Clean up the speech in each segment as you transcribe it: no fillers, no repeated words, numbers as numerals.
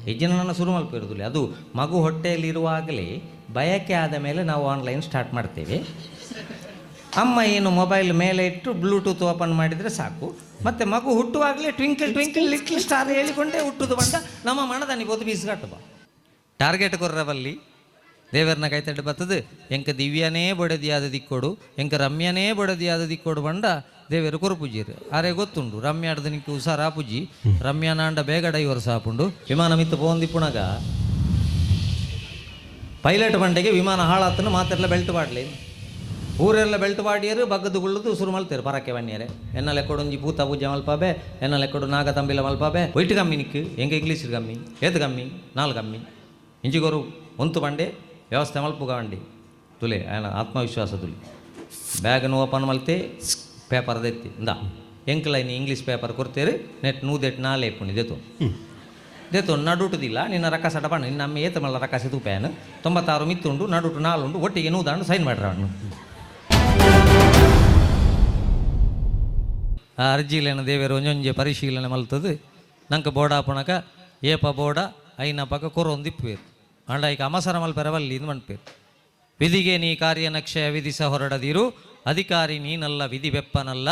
ಹೆಜ್ಜೆನ ನನ್ನ ಶುರು ಮಲ್ಪಿರೋದಿಲ್ಲ. ಅದು ಮಗು ಹೊಟ್ಟೆಯಲ್ಲಿರುವಾಗಲೇ ಬಯಕೆ ಆದ ಮೇಲೆ ನಾವು ಆನ್ಲೈನ್ ಸ್ಟಾರ್ಟ್ ಮಾಡ್ತೇವೆ. ಅಮ್ಮ ಏನು ಮೊಬೈಲ್ ಮೇಲೆ ಇಟ್ಟು ಬ್ಲೂಟೂತ್ ಓಪನ್ ಮಾಡಿದರೆ ಸಾಕು. ಮತ್ತು ಮಗು ಹುಟ್ಟುವಾಗಲೇ ಟ್ವಿಂಕಲ್ ಟ್ವಿಂಕಲ್ ಲಿಟ್ಲ್ ಸ್ಟಾರ್ ಹೇಳಿಕೊಂಡೇ ಹುಟ್ಟುದು ಬಂದ ನಮ್ಮ ಮನದನಿ ಬೋದು ಬೀಸ್ಗಟ್ಟುವ ಟಾರ್ಗೆಟ್ ಕೊರ್ರವಲ್ಲಿ ದೇವರನ್ನ ಕೈತಡ್ಡು ಬರ್ತದೆ. ಎಂಕ ದಿವ್ಯನೇ ಬೊಡದಿಯಾದ ದಿಕ್ಕೋಡು, ಎಂಕ ರಮ್ಯನೇ ಬೊಡದಿಯಾದ ದಿಕ್ಕೋಡು ಬಂಡ ದೇವರು ಕೊರುಪೂಜಿರು. ಆರೆ ಗೊತ್ತುಂಡು ರಮ್ಯಾಡ್ದ ನಿಂಕು ಹುಷಾರ ಪೂಜಿ ರಮ್ಯಾನಾಂಡ ಬೇಗ ಡೈವರ್ ಸಾಪುಂಡು. ವಿಮಾನ ಮಿತ್ತು ಪೋಂದಿಪ್ಪುಣಗ ಪೈಲಟ್ ಬಂಡೆಗೆ ವಿಮಾನ ಹಾಳಾತನ ಮಾತೆಲ್ಲ ಬೆಲ್ಟ್ ಬಾಡ್ಲಿ ಊರೆಲ್ಲ ಬೆಲ್ಟ್ ಬಾಡಿಯರು ಬಗ್ಗದು ಗುಳ್ಳದು ಉಸುರು ಮಲ್ತೇರು ಪರಕ್ಕೆ ಬನ್ನಿಯರೆ. ಎನ್ನ ಲೆಕ್ಕಡೊಂಜಿ ಪೂತ ಪೂಜೆ ಮಲ್ಪಾಬೆ, ಎನ್ನ ಲೆಕ್ಕಡು ನಾಗ ತಂಬಿಲ ಮಲ್ಪಾಬೆ. ವೈಟ್ ಕಮ್ಮಿ ನಿಕ್ಕು ಎಂಕ ಇಂಗ್ಲೀಷ್ ಕಮ್ಮಿ ಏತು ಕಮ್ಮಿ ನಾಲ್ ಕಮ್ಮಿ ಇಂಚಿಗೊರು ಒಂತು ಬಂಡೆ ವ್ಯವಸ್ಥೆ ಮಲ್ಪುಗ ಬಂಡಿ ತುಲೆ ಆಯನ ಆತ್ಮವಿಶ್ವಾಸ ತುಲಿ. ಬ್ಯಾಗನ್ನು ಓಪನ್ ಮಲ್ತೆ ಪೇಪರ್ ದೆತ್ತಿ ಇಂದ ಎಂಕಲ ಇನ್ನು ಇಂಗ್ಲೀಷ್ ಪೇಪರ್ ಕೊಡ್ತೇರು ನೆಟ್ ನೂದೆಟ್ ನಾಲೆ ಪುಣಿ ದೆತು ದೇತು ನಡುಟುದಿಲ್ಲ ನಿನ್ನ ರಕ್ಕಸಟ ಬಣ್ಣ ನಿನ್ನ ಅಮ್ಮ ಏತ ಮಲ್ಲ ರಕ್ಕಸಿ ತೂಪೇನು 96 ಮಿತ್ತುಂಡು ನಡುಟು ನಾಲುಂಡು ಒಟ್ಟಿಗೆ ನೂದಾಂಡು ಸೈನ್ ಮಾಡ್ರಣ್ಣು. ಆ ಅರ್ಜಿಲೇನ ದೇವರು ಒಂಜೊಂಜೆ ಪರಿಶೀಲನೆ ಮಲ್ತದು ನಂಗೆ ಬೋಡಾಪುಣಕ ಏಪ ಬೋಡ ಐನ ಪಕ್ಕ ಕೊರೊಂದಿಪ್ಪೇರು ಅಂಡ ಐಕ ಅಮಸರ ಮಲ್ಪೆರವಲ್ಲಿ ಇದು ಮನ್ಪೇರು. ವಿಧಿಗೆ ನೀ ಕಾರ್ಯನಕ್ಷಯ ವಿಧಿಸ ಹೊರಡದಿರು ಅಧಿಕಾರಿ ನೀನಲ್ಲ ವಿಧಿ ಬೆಪ್ಪನಲ್ಲ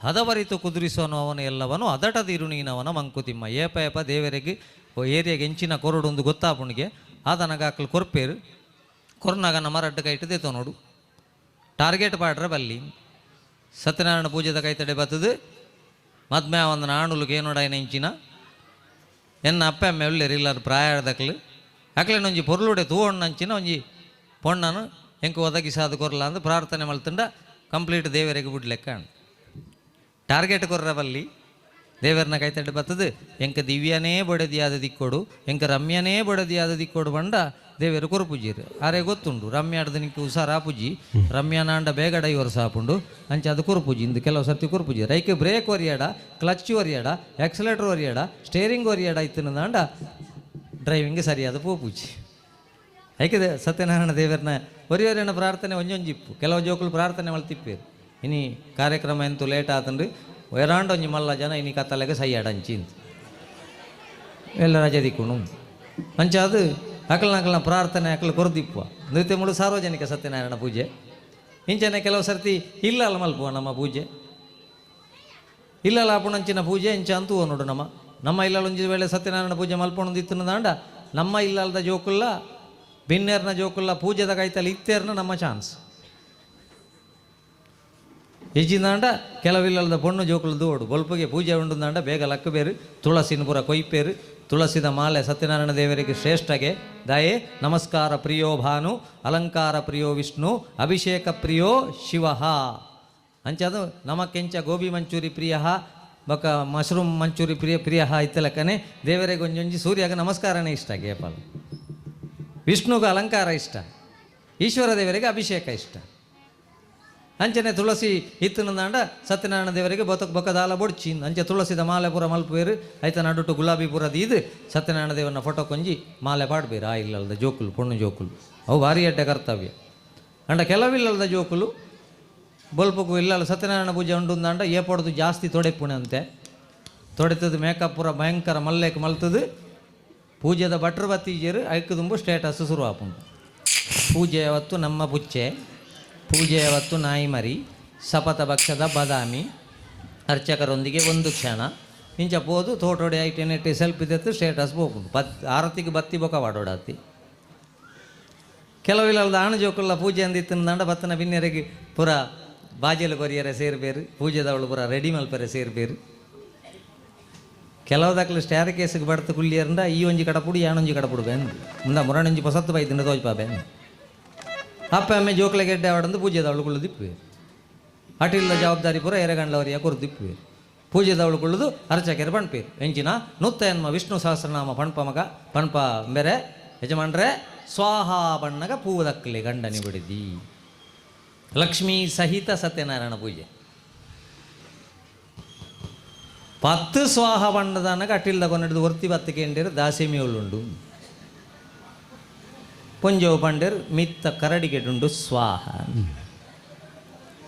ಹದವರಿತು ಕುದುರಿಸೋನು ಅವನು ಎಲ್ಲವನು ಅದಟದಿರು ನೀನವನ ಮಂಕುತಿಮ್ಮ. ಏಪ ಏಪ ದೇವರಿಗೆ ಏರಿಯಾಗೆ ಎಂಚಿನ ಕೊರಡೊಂದು ಗೊತ್ತಾಪುಣಿಗೆ ಆದನಗ ಆಕಲು ಕೊರ್ಪೇರು ಕೊರ್ನಾಗ ನಮ್ಮ ರಡ್ಡ ಕೈಟು ದೇತೋ ನೋಡು ಟಾರ್ಗೆಟ್ ಪಾಡ್ರೆ ಬಲ್ಲಿ. ಸತ್ಯನಾರಾಯಣ ಪೂಜೆದ ಕೈತಡೆ ಬತ್ತದು ಮದ್ಮೆ ಒಂದು ನಾಣುಲು ಏನೋಡಾಯನ ಇಂಚಿನ ಎನ್ನ ಅಪ್ಪ ಅಮ್ಮ ಉಳ್ಳೇರು ಇಲ್ಲಾರು ಪ್ರಾಯದಕ್ಲು ಅಕ್ಲೇನೊಂಜಿ ಪೊರ್ಲುಡೆ ತೂವಣ್ಣಂಚಿನ ಒಂಜಿ ಪೊಣ್ಣನು ಎಂಕ ಒದಗಿಸಾದ ಕೊರ್ಲ ಅಂದು ಪ್ರಾರ್ಥನೆ ಮಲ್ತುಂಡ ಕಂಪ್ಲೀಟ್ ದೇವರಿಗೆ ಬಿಡ್ಲೆಕ್ಕ ಟಾರ್ಗೆಟ್ ಕೊರ್ರವಲ್ಲಿ ದೇವರನ್ನ ಕೈತಡ್ಡು ಬತ್ತದು ಎಂಕ ದಿವ್ಯನೇ ಬೊಡದಿಯಾದ ದಿಕ್ಕೋಡು ಎಂಕ ರಮ್ಯನೇ ಬೊಡದಿಯಾದ ದಿಕ್ಕೋಡು ಬಂಡ ದೇವರು ಕೊರುಪೂಜಿರು. ಆರೆ ಗೊತ್ತುಂಡು ರಮ್ಯಾಡ್ದ ನಿಂಕು ಹುಷಾರ ಪೂಜಿ ರಮ್ಯಾನಾಂಡ ಬೇಗ ಡೈವರ್ ಸಾಪುಂಡು ಅಂಚೆ ಅದು ಕೊರುಪೂಜಿ ಇಂದು ಕೆಲವು ಸರ್ತಿ ಕೊರುಪೂಜಿ ರೈಕ್ ಬ್ರೇಕ್ ಒರಿಯಾಡ ಕ್ಲಚ್ ಒರಿಯಾಡ ಆಕ್ಸಿಲೇಟರ್ ಒರಿಯಾಡ ಸ್ಟೇರಿಂಗ್ ಒರಿಯಾಡ ಇತ್ತಿನದಾಂಡ ಡ್ರೈವಿಂಗ್ ಸರಿಯಾದ ಪೋಪೂಜಿ. ಐಕದೆ ಸತ್ಯನಾರಾಯಣ ದೇವರನ್ನ ಒರಿಯೋರಿನ ಪ್ರಾರ್ಥನೆ ಒಂಜೊಂಜಿಪ್ಪು ಕೆಲವು ಜೋಕುಲು ಪ್ರಾರ್ಥನೆ ಮಲ್ತಿಪ್ಪೇರು. ಇನಿ ಕಾರ್ಯಕ್ರಮ ಎಂತು ಲೇಟ್ ಆತಂಡ್ರಿ ವೇರಾಂಡ ಒಂಜಿ ಮಲ್ಲ ಜನ ಇನಿ ಕತ್ತಲೆಗೆ ಸೈಯಾಡಂಚಿ ಎಲ್ಲ ರಜೆ ದಿಕ್ಕುಂಡು ಅಂಚ ಅದು ಅಕಲ್ನ ಪ್ರಾರ್ಥನೆ ಅಕಲ್ ಕೊರದಿಪ್ಪುವ ನೃತ್ಯ ಮುಳು ಸಾರ್ವಜನಿಕ ಸತ್ಯನಾರಾಯಣ ಪೂಜೆ. ಇಂಚನೆ ಕೆಲವು ಸರ್ತಿ ಇಲ್ಲಲ್ಲ ಮಲ್ಪುವ ನಮ್ಮ ಪೂಜೆ ಇಲ್ಲಲ್ಲ ಆಪುಣಂಚಿನ ಪೂಜೆ ಇಂಚ ಅಂತೂ ನೋಡು ನಮ್ಮ ನಮ್ಮ ಇಲ್ಲಲ್ಲ ಒಂಜಿ ವೇಳೆ ಸತ್ಯನಾರಾಯಣ ಪೂಜೆ ಮಲ್ಪೊಂದು ದಾಂಡ ನಮ್ಮ ಇಲ್ಲಲ್ದ ಜೋಕುಲ್ಲ ಬಿನ್ನೇರ್ನ ಜೋಕುಲ್ಲ ಪೂಜೆದ ಕೈತಲ್ಲಿ ಇತ್ತೇರ್ನ ನಮ್ಮ ಚಾನ್ಸ್ ಇಜ್ಜಿಂದಾಂಡ ಕೆಲವಿಲ್ಲದ ಪೊಣ್ಣು ಜೋಕುಲು ದೋಡು ಬೊಲ್ಪುಗೆ ಪೂಜೆ ಉಂಡುಂದಾಂಡ ಬೇಗ ಲಕ್ಕು ಬೇರು ತುಳಸಿನ ಪೂರ ಕೊಯ್ಪೇರು ತುಳಸಿದ ಮಾಲೆ ಸತ್ಯನಾರಾಯಣ ದೇವರಿಗೆ ಶ್ರೇಷ್ಠಗೆ ದಾಯೆ ನಮಸ್ಕಾರ ಪ್ರಿಯೋ ಭಾನು ಅಲಂಕಾರ ಪ್ರಿಯೋ ವಿಷ್ಣು ಅಭಿಷೇಕ ಪ್ರಿಯೋ ಶಿವಃ ಅಂಚದು ನಮಕೆಂಚ ಗೋಬಿ ಮಂಚೂರಿ ಪ್ರಿಯ ಬಕ ಮಶ್ರೂಮ್ ಮಂಚೂರಿ ಪ್ರಿಯ ಪ್ರಿಯ ಇತ್ತಲಕ್ಕನೆ ದೇವರಿಗೆ ಒಂಜೊಂಜಿ ಸೂರ್ಯಾಗ ನಮಸ್ಕಾರನೇ ಇಷ್ಟ ಗೇಪಾಲ ವಿಷ್ಣುಗೆ ಅಲಂಕಾರ ಇಷ್ಟ ಈಶ್ವರ ದೇವರಿಗೆ ಅಭಿಷೇಕ ಇಷ್ಟ. ಅಂಚನೆ ತುಳಸಿ ಇತ್ತನಂದಾಂಡ ಸತ್ಯನಾರಾಯಣ ದೇವರಿಗೆ ಬೊತಕ್ ಬೊಕ್ಕದಾಲ ಬೊಡ್ಚಿ ಅಂಚೆ ತುಳಸಿದ ಮಾಲೆ ಪೂರ ಮಲ್ಪುವೇರು ಐತ ನಡುಟು ಗುಲಾಬಿ ಪೂರ ದೀದು ಸತ್ಯನಾರಾಯಣ ದೇವನ ಫೋಟೋ ಕೊಂಜಿ ಮಾಲೆ ಪಾಡ್ಬೇರು. ಆ ಇಲ್ಲಲ್ದ ಜೋಕುಲು ಪೊಣ್ಣು ಜೋಕುಲು ಅವು ಭಾರಿ ಅಡ್ಡೆ ಕರ್ತವ್ಯ. ಅಂಡ ಕೆಲವಿಲ್ಲಲ್ದ ಜೋಕುಲು ಬೊಲ್ಪುಗು ಇಲ್ಲಲ್ಲ ಸತ್ಯನಾರಾಯಣ ಪೂಜೆ ಉಂಡುಂದಾಂಡ ಏಪೊಡ್ದು ಜಾಸ್ತಿ ತೊಡೆಪುಣೆ ಅಂತೆ ತೊಡೆತದು ಮೇಕಪ್ ಪೂರ ಭಯಂಕರ ಮಲ್ಲೇಕ್ ಮಲ್ತದು ಪೂಜೆದ ಭಟ್ರು ಬತ್ತೀಜರು ಐಕು ದುಂಬು ಸ್ಟೇಟಸ್ ಶುರು ಆಪುಂಡು. ಪೂಜೆ ಯಾವತ್ತು ನಮ್ಮ ಪುಚ್ಚೆ ಪೂಜೆ ಯಾವತ್ತು ನಾಯಿ ಮರಿ ಸಪತ ಭಕ್ಷದ ಬಾದಾಮಿ ಅರ್ಚಕರೊಂದಿಗೆ ಒಂದು ಕ್ಷಣ ಇಂಚ ಪೋದು ತೋಟೋಡೆ ಐಟೆ ನೆಟ್ಟಿ ಸೆಲ್ಫಿ ತೆತ್ತು ಸ್ಟೇಟಸ್ ಹೋಗುಂಡು ಬತ್ ಆರತಿಗೆ ಬತ್ತಿ ಬೊಕ ವಾಡೋಡಾತಿ. ಕೆಲವಿಲ್ಲದ ಆಣ ಜೋಕುಲ್ಲ ಪೂಜೆ ಅಂದಿತ್ತಿಂದಾಂಡ ಬತ್ತನ ಬಿನ್ನೆರೆಗೆ ಪೂರ ಬಾಜೆಲು ಕೊರಿಯರೆ ಸೇರ್ಬೇರು ಪೂಜೆದವಳು ಪೂರ ರೆಡಿ ಮಲ್ಪರೆ ಸೇರ್ಬೇರು. ಕೆಲವು ಸ್ಟ್ಯಾರ್ ಕೇಸಿಗೆ ಬಡ್ತು ಕುಳ್ಳಿಯರಂಡ ಈ ಒಂಜಿ ಕಡಪುಡು ಯಾನೊಂಜಿ ಕಡಪುಡು ಬೇನ್ ಮುಂದ ಮುರಣಂಜಿ ಪೊಸತ್ತು ಬೈತಿಂಡ ತೋಜ್ಪಾ ಬೇನ್ ಅಪ್ಪ ಅಮ್ಮೆ ಜೋಕ್ಲೆ ಗೆಡ್ಡೆ ಅವಡಂದು ಪೂಜೆದವಳು ಕುಳ್ಳು ಅಟಿಲ್ಲ ಜವಾಬ್ದಾರಿ ಪೂರ ಎರೆಗಂಡ್ಲವರಿಯ ಕೊರ್ದಿಪ್ಪುವೆ ಪೂಜೆದವಳು ಕುಳ್ಳುದು ಅರ್ಚಕೆರೆ ಪಣ್ಪೇರು ಎಂಚಿನ ನುತ್ತ ಎನ್ಮ ವಿಷ್ಣು ಸಹಸ್ರನಾಮ ಪಣ್ಪ ಮಗ ಪಣ್ಪ ಬೇರೆ ಯಜಮಾನ್ರೆ ಸ್ವಾಹಾ ಬಣ್ಣಗ ಪೂವದಕ್ಕಲೆ ಗಂಡನಿ ಬಿಡಿದಿ ಲಕ್ಷ್ಮೀ ಸಹಿತ ಸತ್ಯನಾರಾಯಣ ಪೂಜೆ 10 ಸ್ವಾಹ ಬಣ್ಣದಾನಗ ಅಟಿಲ್ದ ಕೊನೆಡ್ದು ಒರ್ತಿ ಬತ್ತು ಕೇಂಡಿರು ದಾಸಿಮಿ ಉಳ್ಳುಂಡು ಪೊಂಜೋವು ಪಂಡೇರು ಮಿತ್ತ ಕರಡಿಗೆಡುಂಡು ಸ್ವಾಹ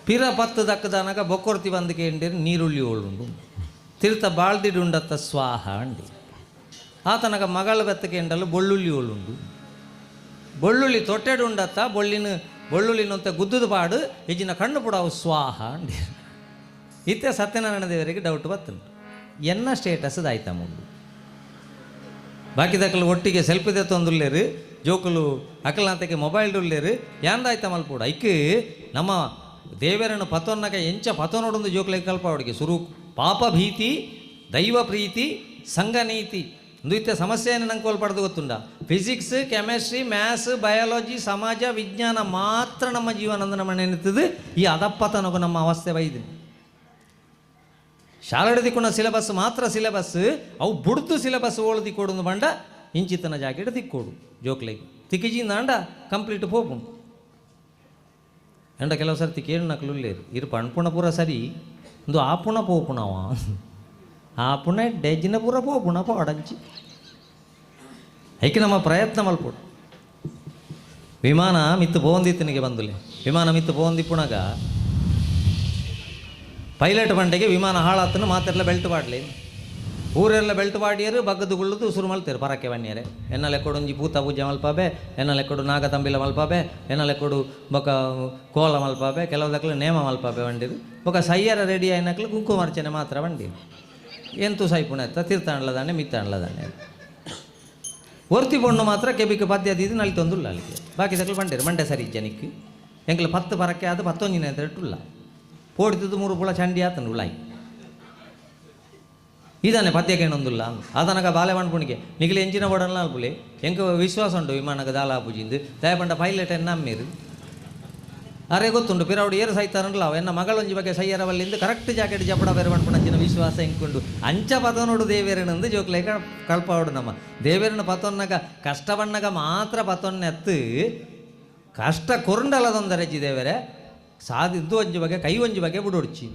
ಪಿರ 10 ದಕ್ಕದಾನಗ ಬೊಕ್ಕೊರ್ತಿ ಬಂದು ಕೇಂಡಿರು ನೀರುಳ್ಳಿ ಉಳ್ಳುಂಡು ತಿರ್ತ ಬಾಳ್ದಿಡುಂಡತ್ತ ಸ್ವಾಹ ಅಂಡಿ. ಆತನಗ ಮಗಳ ಬೆತ್ತಕೆಂಡಲು ಬೊಳ್ಳುಳ್ಳಿ ಒಳ್ಳುಂಡು ಬೊಳ್ಳುಳ್ಳಿ ತೊಟ್ಟೆಡು ಉಂಡತ್ತ ಬೊಳ್ಳಿನ ಬೊಳ್ಳುಳ್ಳಿನಂತ ಗುದ್ದುದು ಪಾಡು ಇಜ್ಜಿನ ಕಣ್ಣು ಪುಡವು ಸ್ವಾಹ ಅಂಡಿ. ಇತ್ತೆ ಸತ್ಯನಾರಾಯಣ ದೇವರಿಗೆ ಡೌಟ್ ಬತ್ತುಂಡು ಎನ್ನ ಸ್ಟೇಟಸ್ ದಾಯ್ತ ಮುಂಡು. ಬಾಕಿದಕ್ಕಲು ಒಟ್ಟಿಗೆ ಸೆಲ್ಫಿ ತೊಂದುಲ್ಲೇರು ಜೋಕುಲು ಅಕಲ್ನಾತಕ್ಕೆ ಮೊಬೈಲ್ ಉಲ್ಲೇರು ಯಾಂದಾಯ್ತ ಮಲ್ಪೋಡು. ಐಕ್ ನಮ್ಮ ದೇವರನ್ನು ಪತೊನ್ನಕ ಎಂಚ ಪತೊನೊಡೊಂದು ಜೋಕುಲೆಗ್ ಕಲ್ಪಾವಡಿಗೆ ಸುರು ಪಾಪ ಭೀತಿ ದೈವ ಪ್ರೀತಿ ಸಂಘನೀತಿ ಇಂದು ಇತ್ತೆ ಸಮಸ್ಯೆಯನ್ನು ನಂಗೆ ಕೋಲ್ಪಡ್ದು ಗೊತ್ತುಂಡ. ಫಿಸಿಕ್ಸ್ ಕೆಮಿಸ್ಟ್ರಿ ಮ್ಯಾಥ್ಸ್ ಬಯಾಲಜಿ ಸಮಾಜ ವಿಜ್ಞಾನ ಮಾತ್ರ ನಮ್ಮ ಜೀವನ ನಮ್ಮ ನೆನೆತದೆ. ಈ ಅದಪ್ಪತನಗೂ ನಮ್ಮ ಅವಸ್ಥೆ ಬೈದು ಶಾಲೆಡ್ ದಿಕ್ಕುನ ಸಿಲೆಬಸ್ ಮಾತ್ರ ಸಿಲೆಬಸ್ ಅವು ಬುಡ್ದು ಸಿಲೆಬಸ್ ಓಳು ದಿಕ್ಕೋಡು ಬಂಡ ಇಂಚಿತನ ಜಾಕೆಟ್ ತಿಕ್ಕೋಡು ಜೋಕ್ಲೆಗ್ ತಿಕ್ಕಿಜಿಂದಾಂಡ ಕಂಪ್ಲೀಟ್ ಪೋಪುಂಡು. ಅಂಡ ಕೆಲವು ಸರ್ತಿ ಕೇಳು ನಕಲು ಉಲ್ಲೇರು ಇರು ಪಣ್ಪುಣ ಪೂರ ಸರಿ ಇಂದು ಆಪುಣ ಪೋಪುಣವ ಆಪುಣ ಡೆಜ್ಜಿನ ಪೂರ ಪೋಪುಣ ಪೋಡಂಚಿ. ಐಕೆ ನಮ್ಮ ಪ್ರಯತ್ನ ಮಲ್ಪೊಡು. ವಿಮಾನ ಮಿತ್ತು ಪೋಂದಿತ್ತನಿಗೆ ಬಂದುಲೆ ವಿಮಾನ ಮಿತ್ತು ಪೋಂದಿಪ್ಪುಣಗ ಪೈಲಟ್ ಬಂಡೆಗೆ ವಿಮಾನ ಹಾಳಾತನ ಮಾತೆಲ್ಲ ಬೆಲ್ಟ್ ಪಾಡ್ಲಿ ಊರೆಲ್ಲ ಬೆಲ್ಟ್ ಪಾಡಿಯರು ಬಗ್ಗದು ಗುಳ್ಳುದು ಉಸುರು ಮಲ್ತೇರು ಪರಕ್ಕೆ ಬನ್ನಿಯರೆ. ಎನ್ನ ಲೆಕ್ಕೊಡು ಒಂಜಿ ಪೂತ ಪೂಜೆ ಮಲ್ಪಾಬೆ, ಎನ್ನ ಲೆಕ್ಕೊಡು ನಾಗ ತಂಬಿಲ ಮಲ್ಪಾಬೆ, ಎನ್ನ ಲೆಕ್ಕೊಡು ಬೊಕ ಕೋಲ ಮಲ್ಪಾಬೆ, ಕೆಲವು ದಕ್ಲು ನೇಮ ಮಲ್ಪಾಬೆ ಬಂಡಿರು. ಬೊಕ ಸಯ್ಯರ ರೆಡಿ ಆಯ್ನಕ್ಲು ಕುಂಕುಮಾರ್ಚನೆ ಮಾತ್ರ ಬಂಡಿರು. ಎಂತೂ ಸೈಪುಣ ಎತ್ತ ತೀರ್ಥಾಂಡ್ಲದಾನೆ ಮಿತ್ತಾಂಡ್ಲದಾನೆ. ಒರ್ತಿ ಪೊಣ್ಣು ಮಾತ್ರ ಕೆಬಿಕ್ ಪದ್ಯ ದೀದು ನಲಿತೊಂದುಲ್ಲ ಅಲ್ಲಿಗೆ. ಬಾಕಿ ದಕ್ಲು ಬಂಡೇರು ಮಂಡೆ ಸರಿ ಜನಕ್ಕೆ ಎಂಕ್ಲು 10 ಪರಕ್ಕೆ ಆದ 11 ಎತ್ತುಲ್ಲ ಪೋಡಿದ್ದು 3 ಪುಳ ಚಂಡಿ ಆತನು ಉಳ್ಳಾಯಿ ಇದಾನೆ ಪದ್ಯ ಕೇಣೊಂದುಲ್ಲ. ಆತನಗ ಬಾಲೆ ಪುಣಿಗೆ ನಿಗಿಲ ಎಂಜಿನ ಬೋಡಲ್ಲ ಅಲ್ಪುಲೆ ಎಂಕ ವಿಶ್ವಾಸ ಉಂಟು ವಿಮಾನಗ ದಾಲ ಪೂಜಿಂದು ದಯಪಂಡ ಪೈಲಟ್ ಎನ್ನ ಅಮ್ಮೇರು ಅರೆ ಗೊತ್ತುಂಟು ಪಿರೌಡು ಏರು ಸೈತಾರಲ್ಲ ಎನ್ನ ಮಗಳೊಂಜಿ ಬಗ್ಗೆ ಸೈಯರವಲ್ಲಿಂದ ಕರೆಕ್ಟ್ ಜಾಕೆಟ್ ಜಪಡ ಬೇರೆ ಪಣ್ಪುಣಂಚಿನ ವಿಶ್ವಾಸ ಎಂಕುಂಡು ಅಂಚ ಪತನೋಡು ದೇವೇರನಂದು ಜೋಕ್ಲೇಕ ಕಳ್ಪಾವಡು. ನಮ್ಮ ದೇವೇರನ ಪತೊನ್ನಗ ಕಷ್ಟ ಬಣ್ಣಗ ಮಾತ್ರ ಪತೊನ್ನೆತ್ತು ಕಷ್ಟ ಕೊರುಂಡಲದೊಂದರೆಜ್ಜಿ ದೇವರೇ ಸಾದಿದ್ದು ಒಂಜಿ ಬಗ್ಗೆ ಕೈ ಒಂಜಿ ಬಗ್ಗೆ ಬುಡೊಡ್ಚಿ.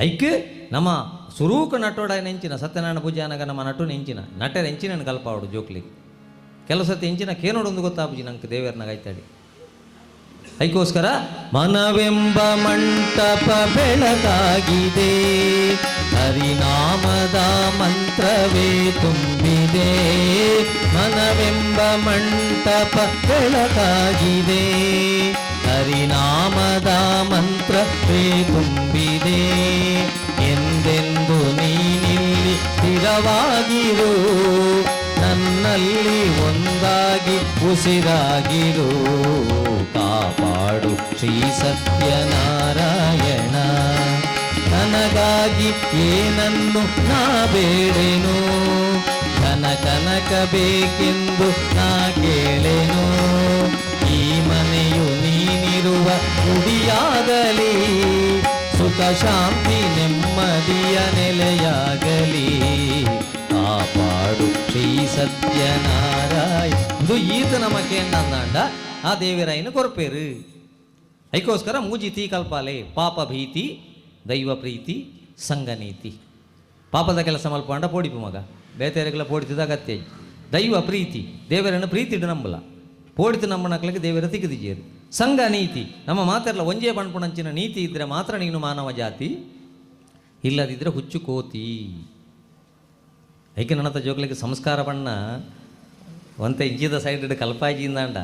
ಐಕ್ ನಮ್ಮ ಸುರೂಕ ನಟೋಡ ನೆಂಚಿನ ಸತ್ಯನಾರಾಯಣ ಪೂಜೆ ಅನಗ ನಮ್ಮ ನಟು ನೆಂಚಿನ ನಟರ ಎಂಚಿನ ಕಲ್ಪಾವಡು ಜೋಕ್ಲಿಗೆ. ಕೆಲವು ಸತಿ ಎಂಚಿನ ಕೇನೋಡೊಂದು ಗೊತ್ತಾಪುಜಿ ನಂಗೆ ದೇವೇರನಾಗ ಐತಾಡಿ. ಐಕೋಸ್ಕರ ಮನವೆಂಬ ಮಂಟಪ ಬೆಳಕಾಗಿದೆ, ಹರಿನಾಮದ ಮಂತ್ರವೇ ತುಂಬಿದೆ. ಮನವೆಂಬ ಮಂಟಪ ಬೆಳಕಾಗಿದೆ, ಹರಿನಾಮದ ಮಂತ್ರವೇ ತುಂಬಿದೆ. ಎಂದೆಂದು ನೀನಿಲ್ಲಿ ಸ್ಥಿರವಾಗಿರು, ನನ್ನಲ್ಲಿ ಒಂದಾಗಿ ಉಸಿರಾಗಿರು. ಕಾಪಾಡು ಶ್ರೀ ಸತ್ಯನಾರಾಯಣ, ನನಗಾಗಿ ಏನನ್ನು ನಾ ಬೇಡೆನು, ಧನ ಕನಕ ಬೇಕೆಂದು ನಾ ಕೇಳೆನು. ಈ ಮನೆಯು ನೀನಿರುವ ಗುಡಿಯಾಗಲಿ, ಸುಖ ಶಾಂತಿ ನೆಮ್ಮದಿಯ ನೆಲೆಯಾಗಲಿ. ಕಾಪಾಡು ಶ್ರೀ ಸತ್ಯನಾರಾಯಣ. ಇದು ಈತ ನಮಕ್ಕೆ ಅಂದಾಂಡ ಆ ದೇವಿರಾಯನ ಕೊರ್ಪೇರು. ಐಕೋಸ್ಕರ ಮೂಜಿ ತೀ ಕಲ್ಪಾಲೆ ಪಾಪ ಭೀತಿ ದೈವ ಪ್ರೀತಿ ಸಂಘನೀತಿ. ಪಾಪದ ಕೆಲಸ ಮಲ್ಪಂಡ ಪೋಡಿಪು ಮಗ ಬೇತೆರೆಗಳ ಪೋಡಿತದ ಅಗತ್ಯ. ದೈವ ಪ್ರೀತಿ ದೇವರನ್ನು ಪ್ರೀತಿಡು ನಂಬಲ ಪೋಡಿತು ನಂಬನಕ್ಲಿಗೆ ದೇವರ ತಿಕ್ಕದಿಜೇರು. ಸಂಘ ನೀತಿ ನಮ್ಮ ಮಾತೆಲ್ಲ ಒಂಜೇ ಪಣ್ಪುಣಂಚಿನ ನೀತಿ ಇದ್ದರೆ ಮಾತ್ರ ನೀನು ಮಾನವ ಜಾತಿ, ಇಲ್ಲದಿದ್ದರೆ ಹುಚ್ಚು ಕೋತಿ. ಐಕೆ ನನ್ನತ ಜೋಕ್ಲಿಗೆ ಸಂಸ್ಕಾರ ಬಣ್ಣ ಒಂತೆ ಇಂಚಿದ ಸೈಡ್ ಕಲ್ಪಾಜಿಂದಾಂಡ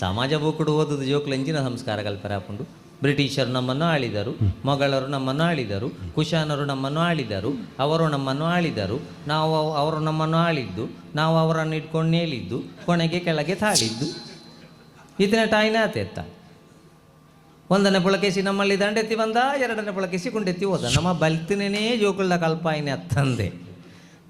ಸಮಾಜ ಬೂಕುಡು ಓದದ ಜೋಕ್ಲು ಎಂಚಿನ ಸಂಸ್ಕಾರ ಕಲ್ಪರಾಪುಂಡು. ಬ್ರಿಟಿಷರು ನಮ್ಮನ್ನು ಆಳಿದರು, ಮೊಘಲರು ನಮ್ಮನ್ನು ಆಳಿದರು, ಕುಶಾನರು ನಮ್ಮನ್ನು ಆಳಿದರು, ಅವರು ನಮ್ಮನ್ನು ಆಳಿದರು, ನಾವು ಅವರು ನಮ್ಮನ್ನು ಆಳಿದ್ದು, ನಾವು ಅವರನ್ನು ಇಟ್ಕೊಂಡು ನೇಳಿದ್ದು, ಕೊನೆಗೆ ಕೆಳಗೆ ತಾಳಿದ್ದು. ಇದನ್ನ ಟಾಯ್ನ ಆತೆತ್ತ. ಒಂದನೇ ಪುಳಕೇಸಿ ನಮ್ಮಲ್ಲಿ ದಂಡೆತ್ತಿ ಬಂದ, ಎರಡನೇ ಪುಳಕೇಸಿ ಕುಂಡೆತ್ತಿ ಹೋದ. ನಮ್ಮ ಬಲ್ತಿನೇ ಜೋಕುಳ್ಳ ಕಲ್ಪಾಯಿನ ಅತ್ತಂದೆ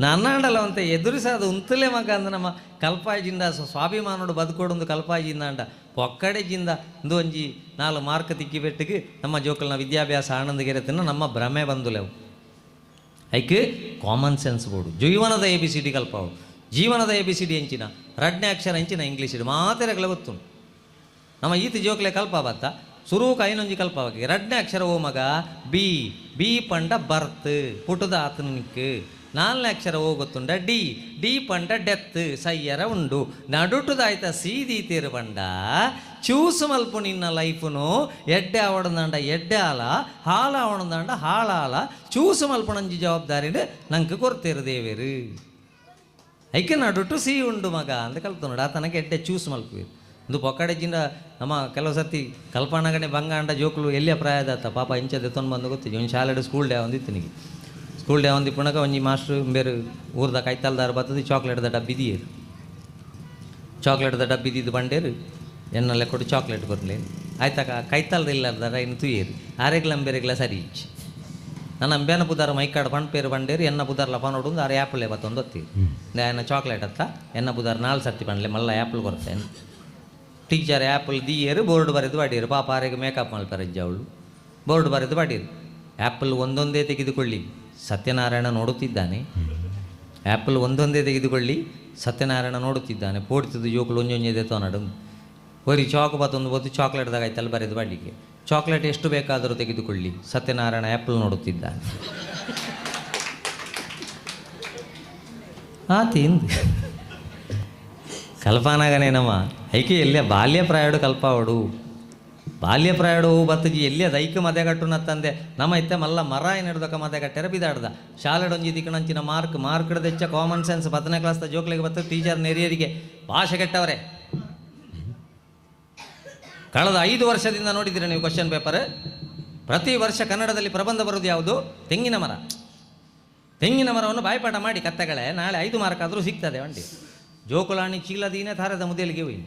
ನನ್ನಾಂಡಲ ಅಂತ ಎದುರಿಸೋದು ಉಂತಲೇ ಮಗ ಅಂದ ನಮ್ಮ ಕಲ್ಪಾಯಿಜಿಂದ ಸ್ವಾಭಿಮಾನೋಡು ಬದುಕೋಡೊಂದು ಕಲ್ಪಾಯಿಜಿಂದ ಅಂಡ ಪೊಕ್ಕಡೆ ಜಿಂದ ಇಂದು ಒಂಜಿ 4 ಮಾರ್ಕ್ ತಿಕ್ಕಿ ಬೆಟ್ಟಿಗೆ ನಮ್ಮ ಜೋಕಲ್ನ ವಿದ್ಯಾಭ್ಯಾಸ ಆನಂದಗೆರೆತನ ನಮ್ಮ ಭ್ರಮೆ ಬಂದುಲೆವು. ಐಕ್ ಕಾಮನ್ ಸೆನ್ಸ್ ಬೋರ್ಡು ಜೀವನದ ಎ ಬಿ ಸಿ ಡಿ ಕಲ್ಪಾವು. ಜೀವನದ ಎ ಬಿ ಸಿ ಡಿ ಎಂಚಿನ ರಡ್ನೇ ಅಕ್ಷರ ಎಂಚಿನ ಇಂಗ್ಲೀಷ್ ಮಾತೆರಗಲ ಗೊತ್ತು. ನಮ್ಮ ಈತ ಜೋಕ್ಲೆ ಕಲ್ಪ ಬತ್ತ ಸುರೂಕ ಐನೊಂಜಿ ಕಲ್ಪವಾಗಿ ರಡ್ನೇ ಅಕ್ಷರ ಓ ಮಗ ಬಿ ಬಿ ಪಂಡ ಬರ್ತ್ ಪುಟದ ಆತನಿಕ್ ನಾಲ್ನೇ ಅಕ್ಷರ ಓ ಗೊತ್ತುಂಡ? ಡಿ. ಡಿ ಪಂಡ ಡೆತ್, ಸಯ್ಯರ ಉಂಡು. ನಡುಟುದಾಯ್ತ ಸಿ ದೀತೇರು ಪಂಡ ಚೂಸ್ ಮಲ್ಪು ನಿನ್ನ ಲೈಫುನು. ಎಡ್ಡೆ ಆವಡಂದಾಂಡ ಎಡ್ಡೆ ಆಲ, ಹಾಲ ಆವಡಂದಾಂಡ ಹಾಳಾಲ. ಚೂಸ್ ಮಲ್ಪುನಂಜಿ ಜವಾಬ್ದಾರಿನ ನಂಗೆ ಕೊರ್ತೇರು ದೇವೇರು. ಐಕೆ ನಡುಟು ಸಿ ಉಂಡು ಮಗ ಅಂದ ಕಲ್ತು ಆತನಕ್ಕೆ ಎಡ್ಡೆ ಚೂಸ್ ಮಲ್ಪುವೇರು. ಒಂದು ಪೊಕ್ಕಡೆಜಿಂದ ನಮ್ಮ ಕೆಲವು ಸರ್ತಿ ಕಲ್ಪನಾಗಣೆ ಬಂಗಾಂಡ ಜೋಕುಲು ಎಲ್ಲಿಯ ಪ್ರಾಯದಾತ ಪಾಪ ಇಂಚದೆ ತೊಂದು ಬಂದು ಗೊತ್ತಿಜ್ಜಿ. ಒಂದು ಶಾಲೆಡ್ ಸ್ಕೂಲ್ ಡೇ ಒಂದಿತ್ತು ನಿಗೆ. ಸ್ಕೂಲ್ ಡೇ ಒಂದು ಪುಣಕ ಒಂಜಿ ಮಾಸ್ಟ್ರು ಬೇರೆ ಊರ್ದ ಕೈತಲ್ದಾರ ಬರ್ತದೆ, ಚಾಕ್ಲೇಟ್ದ ಡಬ್ಬಿ ದಿಯೇರು. ಚಾಕ್ಲೇಟ್ದ ಡಬ್ಬಿ ದಿದ್ದು ಬಂಡೇರು, ಎನ್ನ ಲೆಕ್ಕೊಡು ಚಾಕ್ಲೇಟ್ ಕೊರ್ಲಿ ಆಯ್ತಾಕ ಕೈತಲ್ದ ಇಲ್ಲಾರ್ದಾರ ಇನ್ನು ತುಯ್ಯೇರು. ಆರೆಗ್ಲ ಅಂಬೇರೆಗ್ಲ ಸರಿ ಇಚ್ಚಿ ನನ್ನ ಅಂಬೇನ ಪುದಾರ ಮೈಕಾಡ್ ಪಣ್ ಪೇರು ಬಂಡೇರು. ಎನ್ನ ಪುದಾರ್ಲ ಪನೋಡು ಆರು ಆ್ಯಪಲ್ ಬತ್ತೊಂದು ಒತ್ತೀರು. ಎನ್ನ ಚಾಕ್ಲೇಟ್ ಅತ್ತ ಎನ್ನ ಪುದಾರ್ ನಾಲ್ ಸರ್ತಿ ಪಂಡ್ಲೆ ಮಲ್ಲ ಆ್ಯಪಲ್ ಕೊರ್ತೇನೆ. ಟೀಚರ್ ಆ್ಯಪಲ್ ದಿಯೇರು, ಬೋರ್ಡ್ ಬರೆದು ಬಾಡೀರು. ಪಾಪ ಆರೆಗೆ ಮೇಕಪ್ ಮಲ್ಪರಜ್ಜ ಅವಳು. ಬೋರ್ಡ್ ಬರೆದು ಬಾಡೀರು, ಆ್ಯಪಲ್ ಒಂದೊಂದೇ ತೆಗೆದುಕೊಳ್ಳಿ, ಸತ್ಯನಾರಾಯಣ ನೋಡುತ್ತಿದ್ದಾನೆ. ಆ್ಯಪಲ್ ಒಂದೊಂದೇ ತೆಗೆದುಕೊಳ್ಳಿ, ಸತ್ಯನಾರಾಯಣ ನೋಡುತ್ತಿದ್ದಾನೆ. ಪೋಡ್ತಿದ್ದು ಜೋಕುಲು ಒಂಜೊಂಜೆ ತೋನಡು. ಒರಿ ಚಾಕು ಬತ್ತೊಂದು ಬತ್ತು ಚಾಕ್ಲೇಟ್ದಾಗ ಆಯ್ತಲ್ಲ ಬರೆದು ಬಾಡಲಿಕ್ಕೆ, ಚಾಕ್ಲೇಟ್ ಎಷ್ಟು ಬೇಕಾದರೂ ತೆಗೆದುಕೊಳ್ಳಿ, ಸತ್ಯನಾರಾಯಣ ಆ್ಯಪಲ್ ನೋಡುತ್ತಿದ್ದಾನೆ. ಆ ತಿಂದು ಕಲ್ಪನಾಗನೇನಮ್ಮ ಐಕೆ ಎಲ್ಲಿಯ ಬಾಲ್ಯ ಪ್ರಾಯಡು ಕಲ್ಪಾವಡು. ಬಾಲ್ಯ ಪ್ರಾಯಡು ಬತ್ತಜಿ ಎಲ್ಲಿಯ ದೈಕ ಮದೆಗಟ್ಟುನತ್ತಂದೆ ನಮ್ಮ ಇತ್ತೆ ಮಲ್ಲ ಮರ ಏನಿಡ್ದಕ್ಕ ಮದೆಗಟ್ಟೆರ ಬಿದಾಡ್ದ. ಶಾಲೆಡೊಂಜಿ ದಿಕ್ಕಣಂಚಿನ ಮಾರ್ಕ್ ಮಾರ್ಕ್ ದೆಚ್ಚ ಕಾಮನ್ ಸೆನ್ಸ್ 10ನೇ ಕ್ಲಾಸ್ದ ಜೋಕ್ಲಿಗೆ ಬತ್ತ ಟೀಚರ್ ನೆರಿಯರಿಗೆ ಭಾಷೆ ಕೆಟ್ಟವರೇ. ಕಳೆದ 5 ವರ್ಷದಿಂದ ನೋಡಿದ್ದೀರ ನೀವು ಕ್ವಶನ್ ಪೇಪರ್. ಪ್ರತಿ ವರ್ಷ ಕನ್ನಡದಲ್ಲಿ ಪ್ರಬಂಧ ಬರೋದು ಯಾವುದು? ತೆಂಗಿನ ಮರ. ತೆಂಗಿನ ಮರವನ್ನು ಬಾಯ್ಪಾಠ ಮಾಡಿ ಕತ್ತೆಗಳೇ, ನಾಳೆ 5 ಮಾರ್ಕ್ ಆದರೂ ಸಿಗ್ತದೆ ವಂಡಿ. ಜೋಕುಲಾಣಿ ಚೀಲದೀನೆ ಥಾರದ ಮುದೇಲಿಗೆ ಹೋಯಿ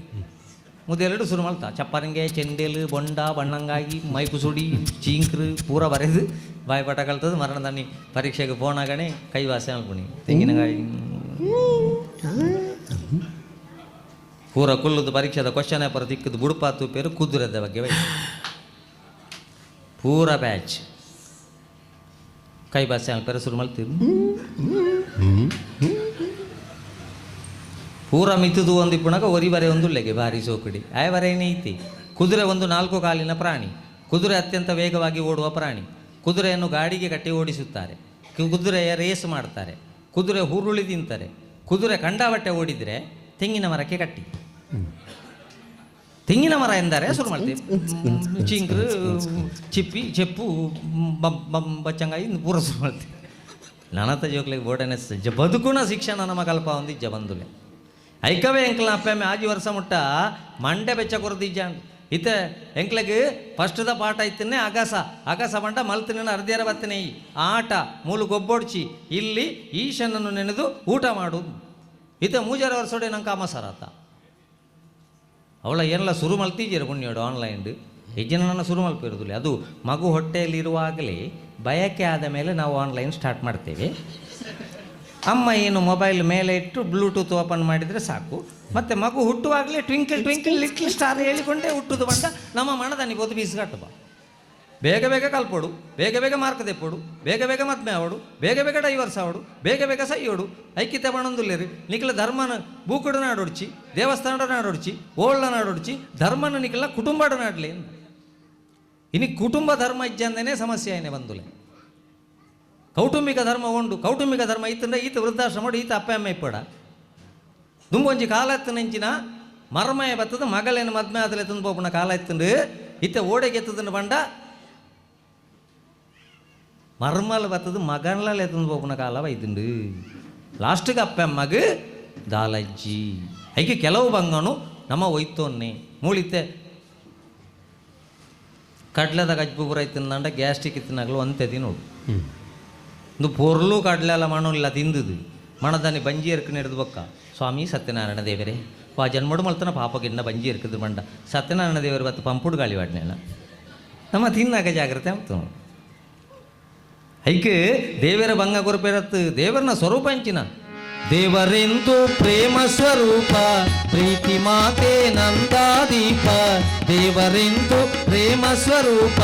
ಮುದೆಲೆಡು ಶುರು ಮಲ್ತ ಚಪ್ಪರಂಗೆ ಚೆಂಡೇಲು ಬೊಂಡ ಬಣ್ಣಂಗಾಗಿ ಮೈಕುಸುಡಿ ಚೀಂಕ್ರು ಪೂರ ಬರೆದು ಬಾಯ್ಪಾಠ ಕಲ್ತದ್ದು. ಮರಣದಾನಿ ಪರೀಕ್ಷೆಗೆ ಫೋನಾಗಣೆ ಕೈವಾಸೆ ಅಲ್ಪುಣಿ ತೆಂಗಿನಕಾಯಿ ಪೂರ ಕುಲ್ಲುದು ಪರೀಕ್ಷೆದ ಕ್ವಶನ್ ಪೇಪರ್ ತಿಕ್ಕದು ಬುಡುಪಾತು ಪೇರು ಕುದುರೆದ ಬಗ್ಗೆ ಬೈ ಪೂರ ಬ್ಯಾಚ್ ಕೈ ಬಾಸೆ ಅಲ್ಪೇರು ಶುರು ಮಲ್ತಿರು. ಪೂರ ಮಿತ್ತುದು ಒಂದು ಇಪ್ಪುಣಕ ಒರಿ ಬರೆ ಒಂದುಲ್ಲೆಗೆ ಭಾರಿ ಸೋಕುಡಿ ಆಯ ಬರೇನೇ ಐತಿ. ಕುದುರೆ ಒಂದು 4 ಕಾಲಿನ ಪ್ರಾಣಿ. ಕುದುರೆ ಅತ್ಯಂತ ವೇಗವಾಗಿ ಓಡುವ ಪ್ರಾಣಿ. ಕುದುರೆಯನ್ನು ಗಾಡಿಗೆ ಕಟ್ಟಿ ಓಡಿಸುತ್ತಾರೆ. ಕುದುರೆಯ ರೇಸ್ ಮಾಡ್ತಾರೆ. ಕುದುರೆ ಹುರುಳಿ ತಿಂತಾರೆ. ಕುದುರೆ ಕಂಡಾಬಟ್ಟೆ ಓಡಿದರೆ ತೆಂಗಿನ ಮರಕ್ಕೆ ಕಟ್ಟಿ. ತೆಂಗಿನ ಮರ ಎಂದರೆ ಶುರು ಮಾಡ್ತೀವಿ ಚಿಂಕ್ರು ಚಿಪ್ಪಿ ಚೆಪ್ಪು ಬಚ್ಚಂಗಾಯಿ ಪೂರ ಶುರು ಮಾಡ್ತೀವಿ. ನನತ ಜೋಕ್ಲಿಗೆ ಬೋಟನೆ ಬದುಕುನ ಶಿಕ್ಷಣ ನಮ್ಮ ಕಲ್ಪ ಒಂದಿಜ್ಜ ಬಂದುಲೆ ಐಕವೇ ಎಂಕ್ಲ ಅಪ್ಪೆಮ್ಮೆ ಆಜಿ ವರ್ಷ ಮುಟ್ಟ ಮಂಡೆ ಬೆಚ್ಚ ಕೊರದಿಜ್ಜಾಂಡ್. ಇತ್ತೆ ಎಂಕ್ಲೆಗ್ ಫಸ್ಟ್ದ ಪಾಠ ಇತ್ತನ್ನೇ ಅಗಸ ಅಗಸ ಬಂಡ ಮಲ್ತಿನ ಅರ್ಧಿಯರ ಬತ್ತನೆ ಆಟ ಮೂಲು ಗೊಬ್ಬೊಡ್ಚಿ ಇಲ್ಲಿ ಈಶನನ್ನು ನೆನೆದು ಊಟ ಮಾಡುದು. ಇತ್ತೆ ಮೂಜಾರ ವರ್ಷೋಡೆ ನಂಗೆ ಅಮಸರಾತ ಅವಳ ಏನೆಲ್ಲ ಶುರು ಮಲ್ತಿದ್ದೀರ ಪುಣ್ಯೋಡು ಆನ್ಲೈನ್ ಹೆಜ್ಜೆನ ನನ್ನ ಶುರು ಮಲ್ಪಿರೋದಿಲ್ಲ. ಅದು ಮಗು ಹೊಟ್ಟೆಯಲ್ಲಿರುವಾಗಲೇ ಬಯಕೆ ಆದ ಮೇಲೆ ನಾವು ಆನ್ಲೈನ್ ಸ್ಟಾರ್ಟ್ ಮಾಡ್ತೇವೆ. ಅಮ್ಮ ಏನು ಮೊಬೈಲ್ ಮೇಲೆ ಇಟ್ಟು ಬ್ಲೂಟೂತ್ ಓಪನ್ ಮಾಡಿದರೆ ಸಾಕು. ಮತ್ತು ಮಗು ಹುಟ್ಟುವಾಗಲೇ ಟ್ವಿಂಕಲ್ ಟ್ವಿಂಕಲ್ ಲಿಟ್ಲ್ ಸ್ಟಾರ್ ಹೇಳಿಕೊಂಡೇ ಹುಟ್ಟುದು ಬಂದ ನಮ್ಮ ಮನದನಿ ಗೊತ್ತು ಬೀಸ್ಗಟ್ಟಬ. ಬೇಗ ಬೇಗ ಕಲ್ಪೋಡು, ಬೇಗ ಬೇಗ ಮಾರ್ಕ್ ದೆಪ್ಪೋಡು, ಬೇಗ ಬೇಗ ಮದ್ಮೆ ಆವಡು, ಬೇಗ ಬೇಗ ಡೈವರ್ಸ್ ಆವಡು, ಬೇಗ ಬೇಗ ಸೈಯೋಡು. ಐಕ್ಯತೆ ಬಣಂದುಲ್ಲೇರು ನಿಖಲ ಧರ್ಮನ ಬೂಕುಡು ನಾಡೊಡ್ಚಿ, ದೇವಸ್ಥಾನದ ನಾಡೊಡ್ಚಿ, ಓಳ್ಳ ನಾಡೊಡ್ಚಿ, ಧರ್ಮನ ನಿಖಲ ಕುಟುಂಬದ ನಾಡ್ಲಿ. ಇನಿ ಕುಟುಂಬ ಧರ್ಮ ಇಜ್ಜಂದೇನೆ ಸಮಸ್ಯೆ ಏನೇ ಬಂದುಲೆ. ಕೌಟುಂಬಿಕ ಧರ್ಮ ಉಂಡು, ಕೌಟುಂಬಿಕ ಧರ್ಮ ಇತ್ತಂದ್ರೆ ಈತ ವೃದ್ಧಾಶ್ರಮ ಈತ ಅಪ್ಪ ಅಮ್ಮ ಇಪ್ಪಡ ದುಂಬೊಂಜಿ ಕಾಲ ಎತ್ತನೆಂಚಿನ ಮರ್ಮಯ ಬತ್ತದ ಮಗಳೇನು ಮದ್ಮೆ ಆದಲೆ ತಂದು ಪೋಪುನ ಕಾಲ ಎತ್ತಂಡು ಇತ್ತ ಓಡೆಗೆ ಎತ್ತದನ್ನು ಬಂಡ ಮರ್ಮಲ್ ಬತ್ತದ ಮಗನ್ಲಲ್ಲಿ ಎತ್ತಂದು ಪೋಪುನ ಕಾಲ ಇದ್ದುಂಡು. ಲಾಸ್ಟಿಗೆ ಅಪ್ಪ ಅಮ್ಮಗ ದಾಲಜ್ಜಿ ಐಕೆ ಕೆಲವು ಬಂಗನು ನಮ್ಮ ಒಯ್ತೊನ್ನೆ ಮೂಳಿತ್ತೆ ಕಡ್ಲೆದ ಕಜ್ಬು ಪೂರ ಇತ್ತಿಂದಂಡ ಗ್ಯಾಸ್ಟ್ರಿಕ್ ಇತ್ತಿನಾಗಲು ಒಂತೆ ತಿನ್ನೋಡು. ಒಂದು ಪೊರ್ಲು ಕಡಲೆಲ್ಲ ಮಣಲ್ಲ ತಿಂದುದು ಮಣದಾನಿ ಬಂಜಿ ಎರ್ಕು ನಡೆದು ಬೊಕ್ಕ ಸ್ವಾಮಿ ಸತ್ಯನಾರಾಯಣ ದೇವರೇ ವಾ ಜನ್ಮಡು ಮಲ್ತನ ಪಾಪ ಗಿನ್ನ ಬಂಜಿ ಎರ್ಕದು ಬಂಡ ಸತ್ಯನಾರಾಯಣ ದೇವರು ಬತ್ತು ಪಂಪುಡು ಗಾಳಿ ವಾಡ್ನೆಲ್ಲ ನಮ್ಮ ತಿನ್ನಾಗ ಜಾಗ್ರತೆ ಅಂತ. ಐಕೆ ದೇವರ ಭಂಗ ಕೊರಪೇರತ್ತು ದೇವರನ ಸ್ವರೂಪ ಅಂಚಿನ ದೇವರೆಂದು ಪ್ರೇಮ ಸ್ವರೂಪ ಪ್ರೀತಿ ಮಾತೆ ನಂದಾದೀಪ ದೇವರೆಂದು ಪ್ರೇಮ ಸ್ವರೂಪ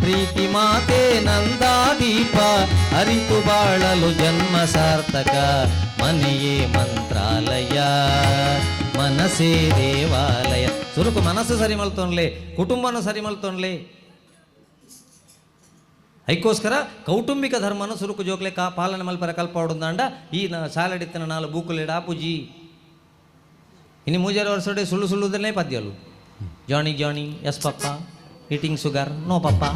ಪ್ರೀತಿ ಮಾತೆ ನಂದಾದೀಪ ಅರಿತು ಬಾಳಲು ಜನ್ಮ ಸಾರ್ಥಕ ಮನೆಯೇ ಮಂತ್ರಾಲಯ ಮನಸ್ಸೇ ದೇವಾಲಯ. ಸುರುಕು ಮನಸ್ಸು ಸರಿ ಮಲ್ತೊನ್ಲೆ, ಕುಟುಂಬನ ಸರಿ ಮಲ್ತೊನ್ಲೆ. ಐಕೋಸ್ಕರ ಕೌಟುಂಬಿಕ ಧರ್ಮನ ಸುರುಕು ಜೋಕ್ಲೆ ಕಾ ಪಾಲನೆ ಮಲ್ಪರ ಕಲ್ಪಾಡುಂದಾಂಡ ಈ ಶಾಲೆಡಿತ್ತಿನ ನಾಲ್ ಬೂಕುಲೆಡ್ ಆಪುಜಿ. ಇನಿ ಮೂಜಾರು ವರ್ಷಡೆ ಸುಳ್ಳು ಸುಳ್ಳುದನ್ನೇ ಪದ್ಯಲು. Johnny Johnny yes papa, eating sugar no papa,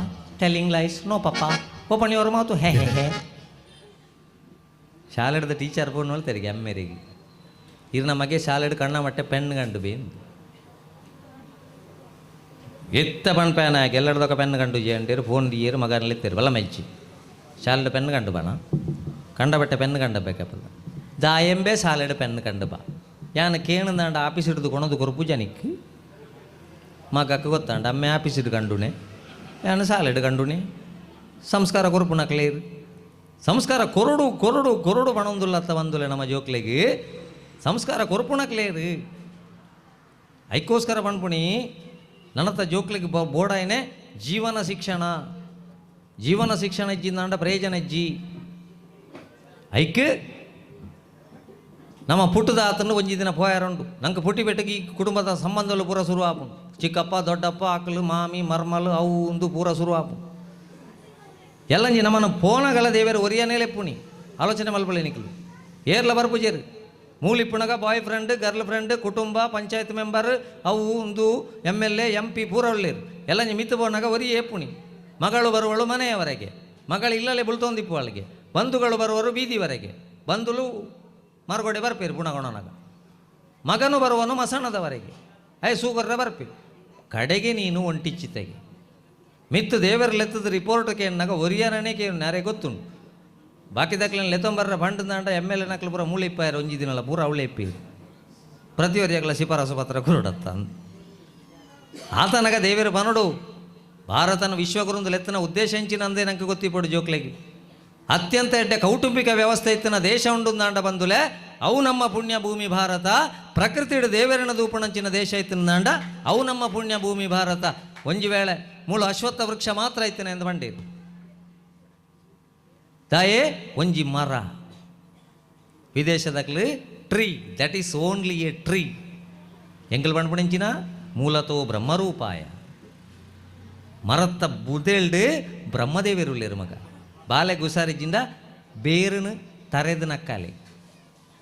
telling lies no papa, open your mouth hey hey hey. ಶಾಲೆಡ್ದ teacher phone ತೆರಿಗೆ ಅಮ್ಮೇರಿಗೆ, ಇರ್ ನಮಗೆ ಶಾಲೆಡ್ ಕಣ್ಣ ಮಟ್ಟೆ ಪೆನ್ ಗಂಡು ಬೇಂದು ಎತ್ತ ಪಣ್ ಪೇನ ಎಲ್ಲರದೊಕ ಪೆನ್ ಕಂಡು ಜೇಂಟೇರು ಫೋನ್ ದಿಯೇರು ಮಗನಲ್ಲಿ ಬಲ ಮೆಚ್ಚಿ ಶಾಲೆಡ್ ಪೆನ್ ಕಂಡು ಬಾಣ ಕಂಡಬಟ್ಟೆ ಪೆನ್ ಕಂಡ ಬೇಕಪ್ಪಲ್ಲ ದಾಯಂಬೆ ಶಾಲೆಡ್ ಪೆನ್ ಕಂಡು ಬಾ ಯಾನ್ ಕೇಣಂದಾಂಡ ಆಫೀಸ್ ಹಿಡಿದು ಕೊಣದು ಕೊರ್ಪು ಜನಿಕ್ ಮಗಕ್ಕೆ ಗೊತ್ತಾಂಡ ಅಮ್ಮೆ ಆಫೀಸ್ ಹಿಡು ಕಂಡುನೆ ಯಾನು ಶಾಲೆಡ್ ಕಂಡುನೆ ಸಂಸ್ಕಾರ ಕೊರ್ಪು ನಕ್ಲೇರು ಸಂಸ್ಕಾರ ಕೊರಡು ಕೊರಡು ಕೊರಡು ಪಣೊಂದುಲ್ಲತ್ತ ಬಂದುಲೆ ನಮ್ಮ ಜೋಕ್ಲೆಗ್ ಸಂಸ್ಕಾರ ಕೊರ್ಪುನಕ್ಲೇರು. ಐಕೋಸ್ಕರ ಪಣ್ಪುಣಿ ನನತ ಜೋಕ್ಲೆಗ್ ಬೋಡಾಯನೆ ಜೀವನ ಶಿಕ್ಷಣ ಜೀವನ ಶಿಕ್ಷಣ ಇಜ್ಜಿಂದಾಂಡ ಪ್ರಯೋಜನ ಇಜ್ಜಿ. ಐಕ್ ನಮ್ಮ ಪುಟ್ಟದ ಆತನು ಒಂಜಿ ದಿನ ಪೋಯಾರುಂಡು ನಂಗೆ ಪುಟ್ಟಿ ಬೆಟ್ಟಗೆ ಈ ಕುಟುಂಬದ ಸಂಬಂಧಗಳು ಪೂರ ಶುರು ಆಪುಂಡು. ಚಿಕ್ಕಪ್ಪ ದೊಡ್ಡಪ್ಪ ಆಕಲು ಮಾಮಿ ಮರ್ಮಲು ಅವು ಒಂದು ಪೂರ ಶುರು ಆಪುಂಡು. ಎಲ್ಲಂಜಿ ನಮ್ಮನ್ನು ಪೋನಗಲ ದೇವೇರು ಒರಿಯನೇ ಲೆಪ್ಪುನಿ ಆಲೋಚನೆ ಮಲ್ಪಲೆ ನಿಕ್ಲು ಏರ್ಲ ಬರ್ಪುಜೇರು ಮೂಲಿಪ್ಪುನಗ ಬಾಯ್ ಫ್ರೆಂಡ್ ಗರ್ಲ್ ಫ್ರೆಂಡ್ ಕುಟುಂಬ ಪಂಚಾಯತ್ ಮೆಂಬರ್ ಅವು ಒಂದು M L A M P ಪೂರ ಒಳ್ಳೇರು. ಎಲ್ಲಂಜಿ ಮಿತ್ತು ಪೋನಾಗ ಒರಿ ಏಪುಣಿ ಮಗಳು ಬರುವಳು ಮನೆಯವರೆಗೆ, ಮಗಳು ಇಲ್ಲಲೇ ಬುಳ್ತೊಂದಿಪ್ಪು ಅವಳಿಗೆ, ಬಂಧುಗಳು ಬರುವರು ಬೀದಿವರೆಗೆ, ಬಂಧುಲು ಮಾರ್ಗೋಡೆ ಬರ್ಪೇರು ಪುಣಗೊಣನಾಗ, ಮಗನು ಬರುವನು ಮಸಣದವರೆಗೆ, I ಸೂಗರ್ರ ಬರ್ಪಿ ಕಡೆಗೆ ನೀನು ಒಂಟಿಚ್ಚಿತೆಗೆ ಮಿತ್ತು ದೇವರ ಲೆತ್ತದ ರಿಪೋರ್ಟ್ ಕೇನ್ನಾಗ ಒರಿಯರನೇ ಕೆ ನಾರೇ ಗೊತ್ತುಂಟು. ಬಾಕಿ ದಾಖಲೆ ಲೆತ್ತೊಂಬರ್ರ ಬಂಡ ದಾಂಡ ಎಮ್ ಎಲ್ ಎ ನಕ್ಲು ಪೂರ ಮೂಳೆ ಇಪ್ಪಾಯರು ಒಂಜಿ ದಿನಲ್ಲ ಪೂರ ಅವಳೆ ಇಪ್ಪಿರು ಪ್ರತಿಯೊರಿಯಾಗಲ ಶಿಫಾರಸು ಪತ್ರ ಕುರುಡತ್ತ ಆತನಗ ದೇವರು ಬನಡು ಭಾರತನ ವಿಶ್ವಗುರುಂದು ಲೆತ್ತನ ಉದ್ದೇಶ ಎಂಚಿನಂದೇ ನಂಗೆ ಗೊತ್ತಿಪಡು ಜೋಕ್ಲೆಗೆ ಅತ್ಯಂತ ಎಡ್ಡೆ ಕೌಟುಂಬಿಕ ವ್ಯವಸ್ಥೆ ಇತ್ತಿನ ದೇಶ ಉಂಡುಂದಾಂಡ ಬಂದುಲೆ ಅವು ನಮ್ಮ ಪುಣ್ಯ ಭೂಮಿ ಭಾರತ. ಪ್ರಕೃತಿಡು ದೇವರನ ದೂಪಣಂಚಿನ ದೇಶ ಇತ್ತಿಂದಾಂಡ ಅವು ನಮ್ಮ ಪುಣ್ಯ ಭೂಮಿ ಭಾರತ. ಒಂಜಿ ವೇಳೆ ಮೂಲ ಅಶ್ವತ್ಥ ವೃಕ್ಷ ಮಾತ್ರ ಇತ್ತಿನ ಎಂದು ಬಂಡೀರು ತಾಯೇ ಒಂಜಿ ಮರ ವಿದೇಶದಾಗ್ಲಿ tree that is only a tree. ಎಂಕಲ್ ಪಂಡ್ಪುಣಿಂಚಿನ ಮೂಲತೋ ಬ್ರಹ್ಮರೂಪಾಯ ಮರತ್ತ ಬುದೇಲ್ಡ್ ಬ್ರಹ್ಮದೇವಿರುಳ್ಳೇರು ಮಗ ಬಾಲೆ ಗುಸಾರಿಜಿಂದ ಬೇರುನು ತರೆದು ನಕ್ಕಾಲೆ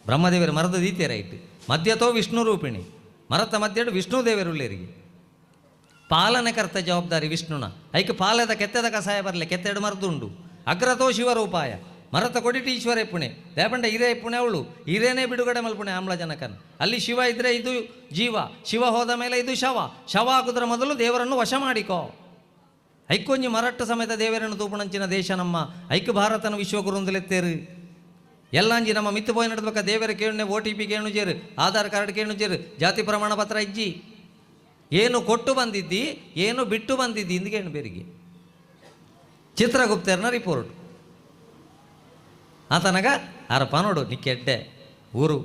ಬ್ರಹ್ಮದೇವರು ಮರದ ದೀತೆ ರೈಟ್ ಮಧ್ಯತೋ ವಿಷ್ಣು ರೂಪಿಣಿ ಮರತ್ತ ಮಧ್ಯಡು ವಿಷ್ಣು ದೇವರುಳ್ಳೇರಿಗೆ ಪಾಲನೆ ಕರ್ತ ಜವಾಬ್ದಾರಿ ವಿಷ್ಣುನ ಐಕ್ ಪಾಲದ ಕೆತ್ತೆದ ಕಸಾಯ ಬರಲೆ ಕೆತ್ತೆಡು ಮರದುಂಡು. ಅಗ್ರತೋ ಶಿವರೂಪಾಯ ಮರತ ಕೊಡಿಟಿ ಈಶ್ವರ ಪುಣೆ ದೇಪಂಡ ಹಿರೇ ಪುಣೆ ಅವಳು ಹಿರೇನೇ ಬಿಡುಗಡೆ ಮಲ್ಪುಣೆ ಆಮ್ಲಜನಕನ್ ಅಲ್ಲಿ ಶಿವ ಇದ್ರೆ ಇದು ಜೀವ, ಶಿವ ಹೋದ ಮೇಲೆ ಇದು ಶವ, ಶವ ಆಗುದ್ರ ಮೊದಲು ದೇವರನ್ನು ವಶ ಮಾಡಿಕೋ. ಐಕೊಂಜಿ ಮರಟ್ಟು ಸಮೇತ ದೇವರನ್ನು ತೂಪುಣಂಚಿನ ದೇಶ ನಮ್ಮ ಐಕ್ ಭಾರತನ ವಿಶ್ವಗುರುಂದಲೆತ್ತೇರು ಎಲ್ಲಾಂಜಿ ನಮ್ಮ ಮಿತ್ತು ಪೋಯ್ ನಡ್ಬೇಕ ದೇವರ ಕೇಳುನೆ ಓ ಟಿ ಪಿ ಕೇಳು ಜೇರು ಆಧಾರ್ ಕಾರ್ಡ್ ಕೇಳು ಜೇರು ಜಾತಿ ಪ್ರಮಾಣ ಪತ್ರ ಇಜ್ಜಿ ಏನು ಕೊಟ್ಟು ಬಂದಿದ್ದಿ ಏನು ಬಿಟ್ಟು ಬಂದಿದ್ದಿ ಇಂದಿಗೇನು ಬೇರಿಗೆ ಚಿತ್ರಗುಪ್ತರ್ನ ರಿಪೋರ್ಟ್ ಆತನಗ ಆರ ಪನೋಡು ನಿಕ್ಕೆಡ್ಡೆ ಊರು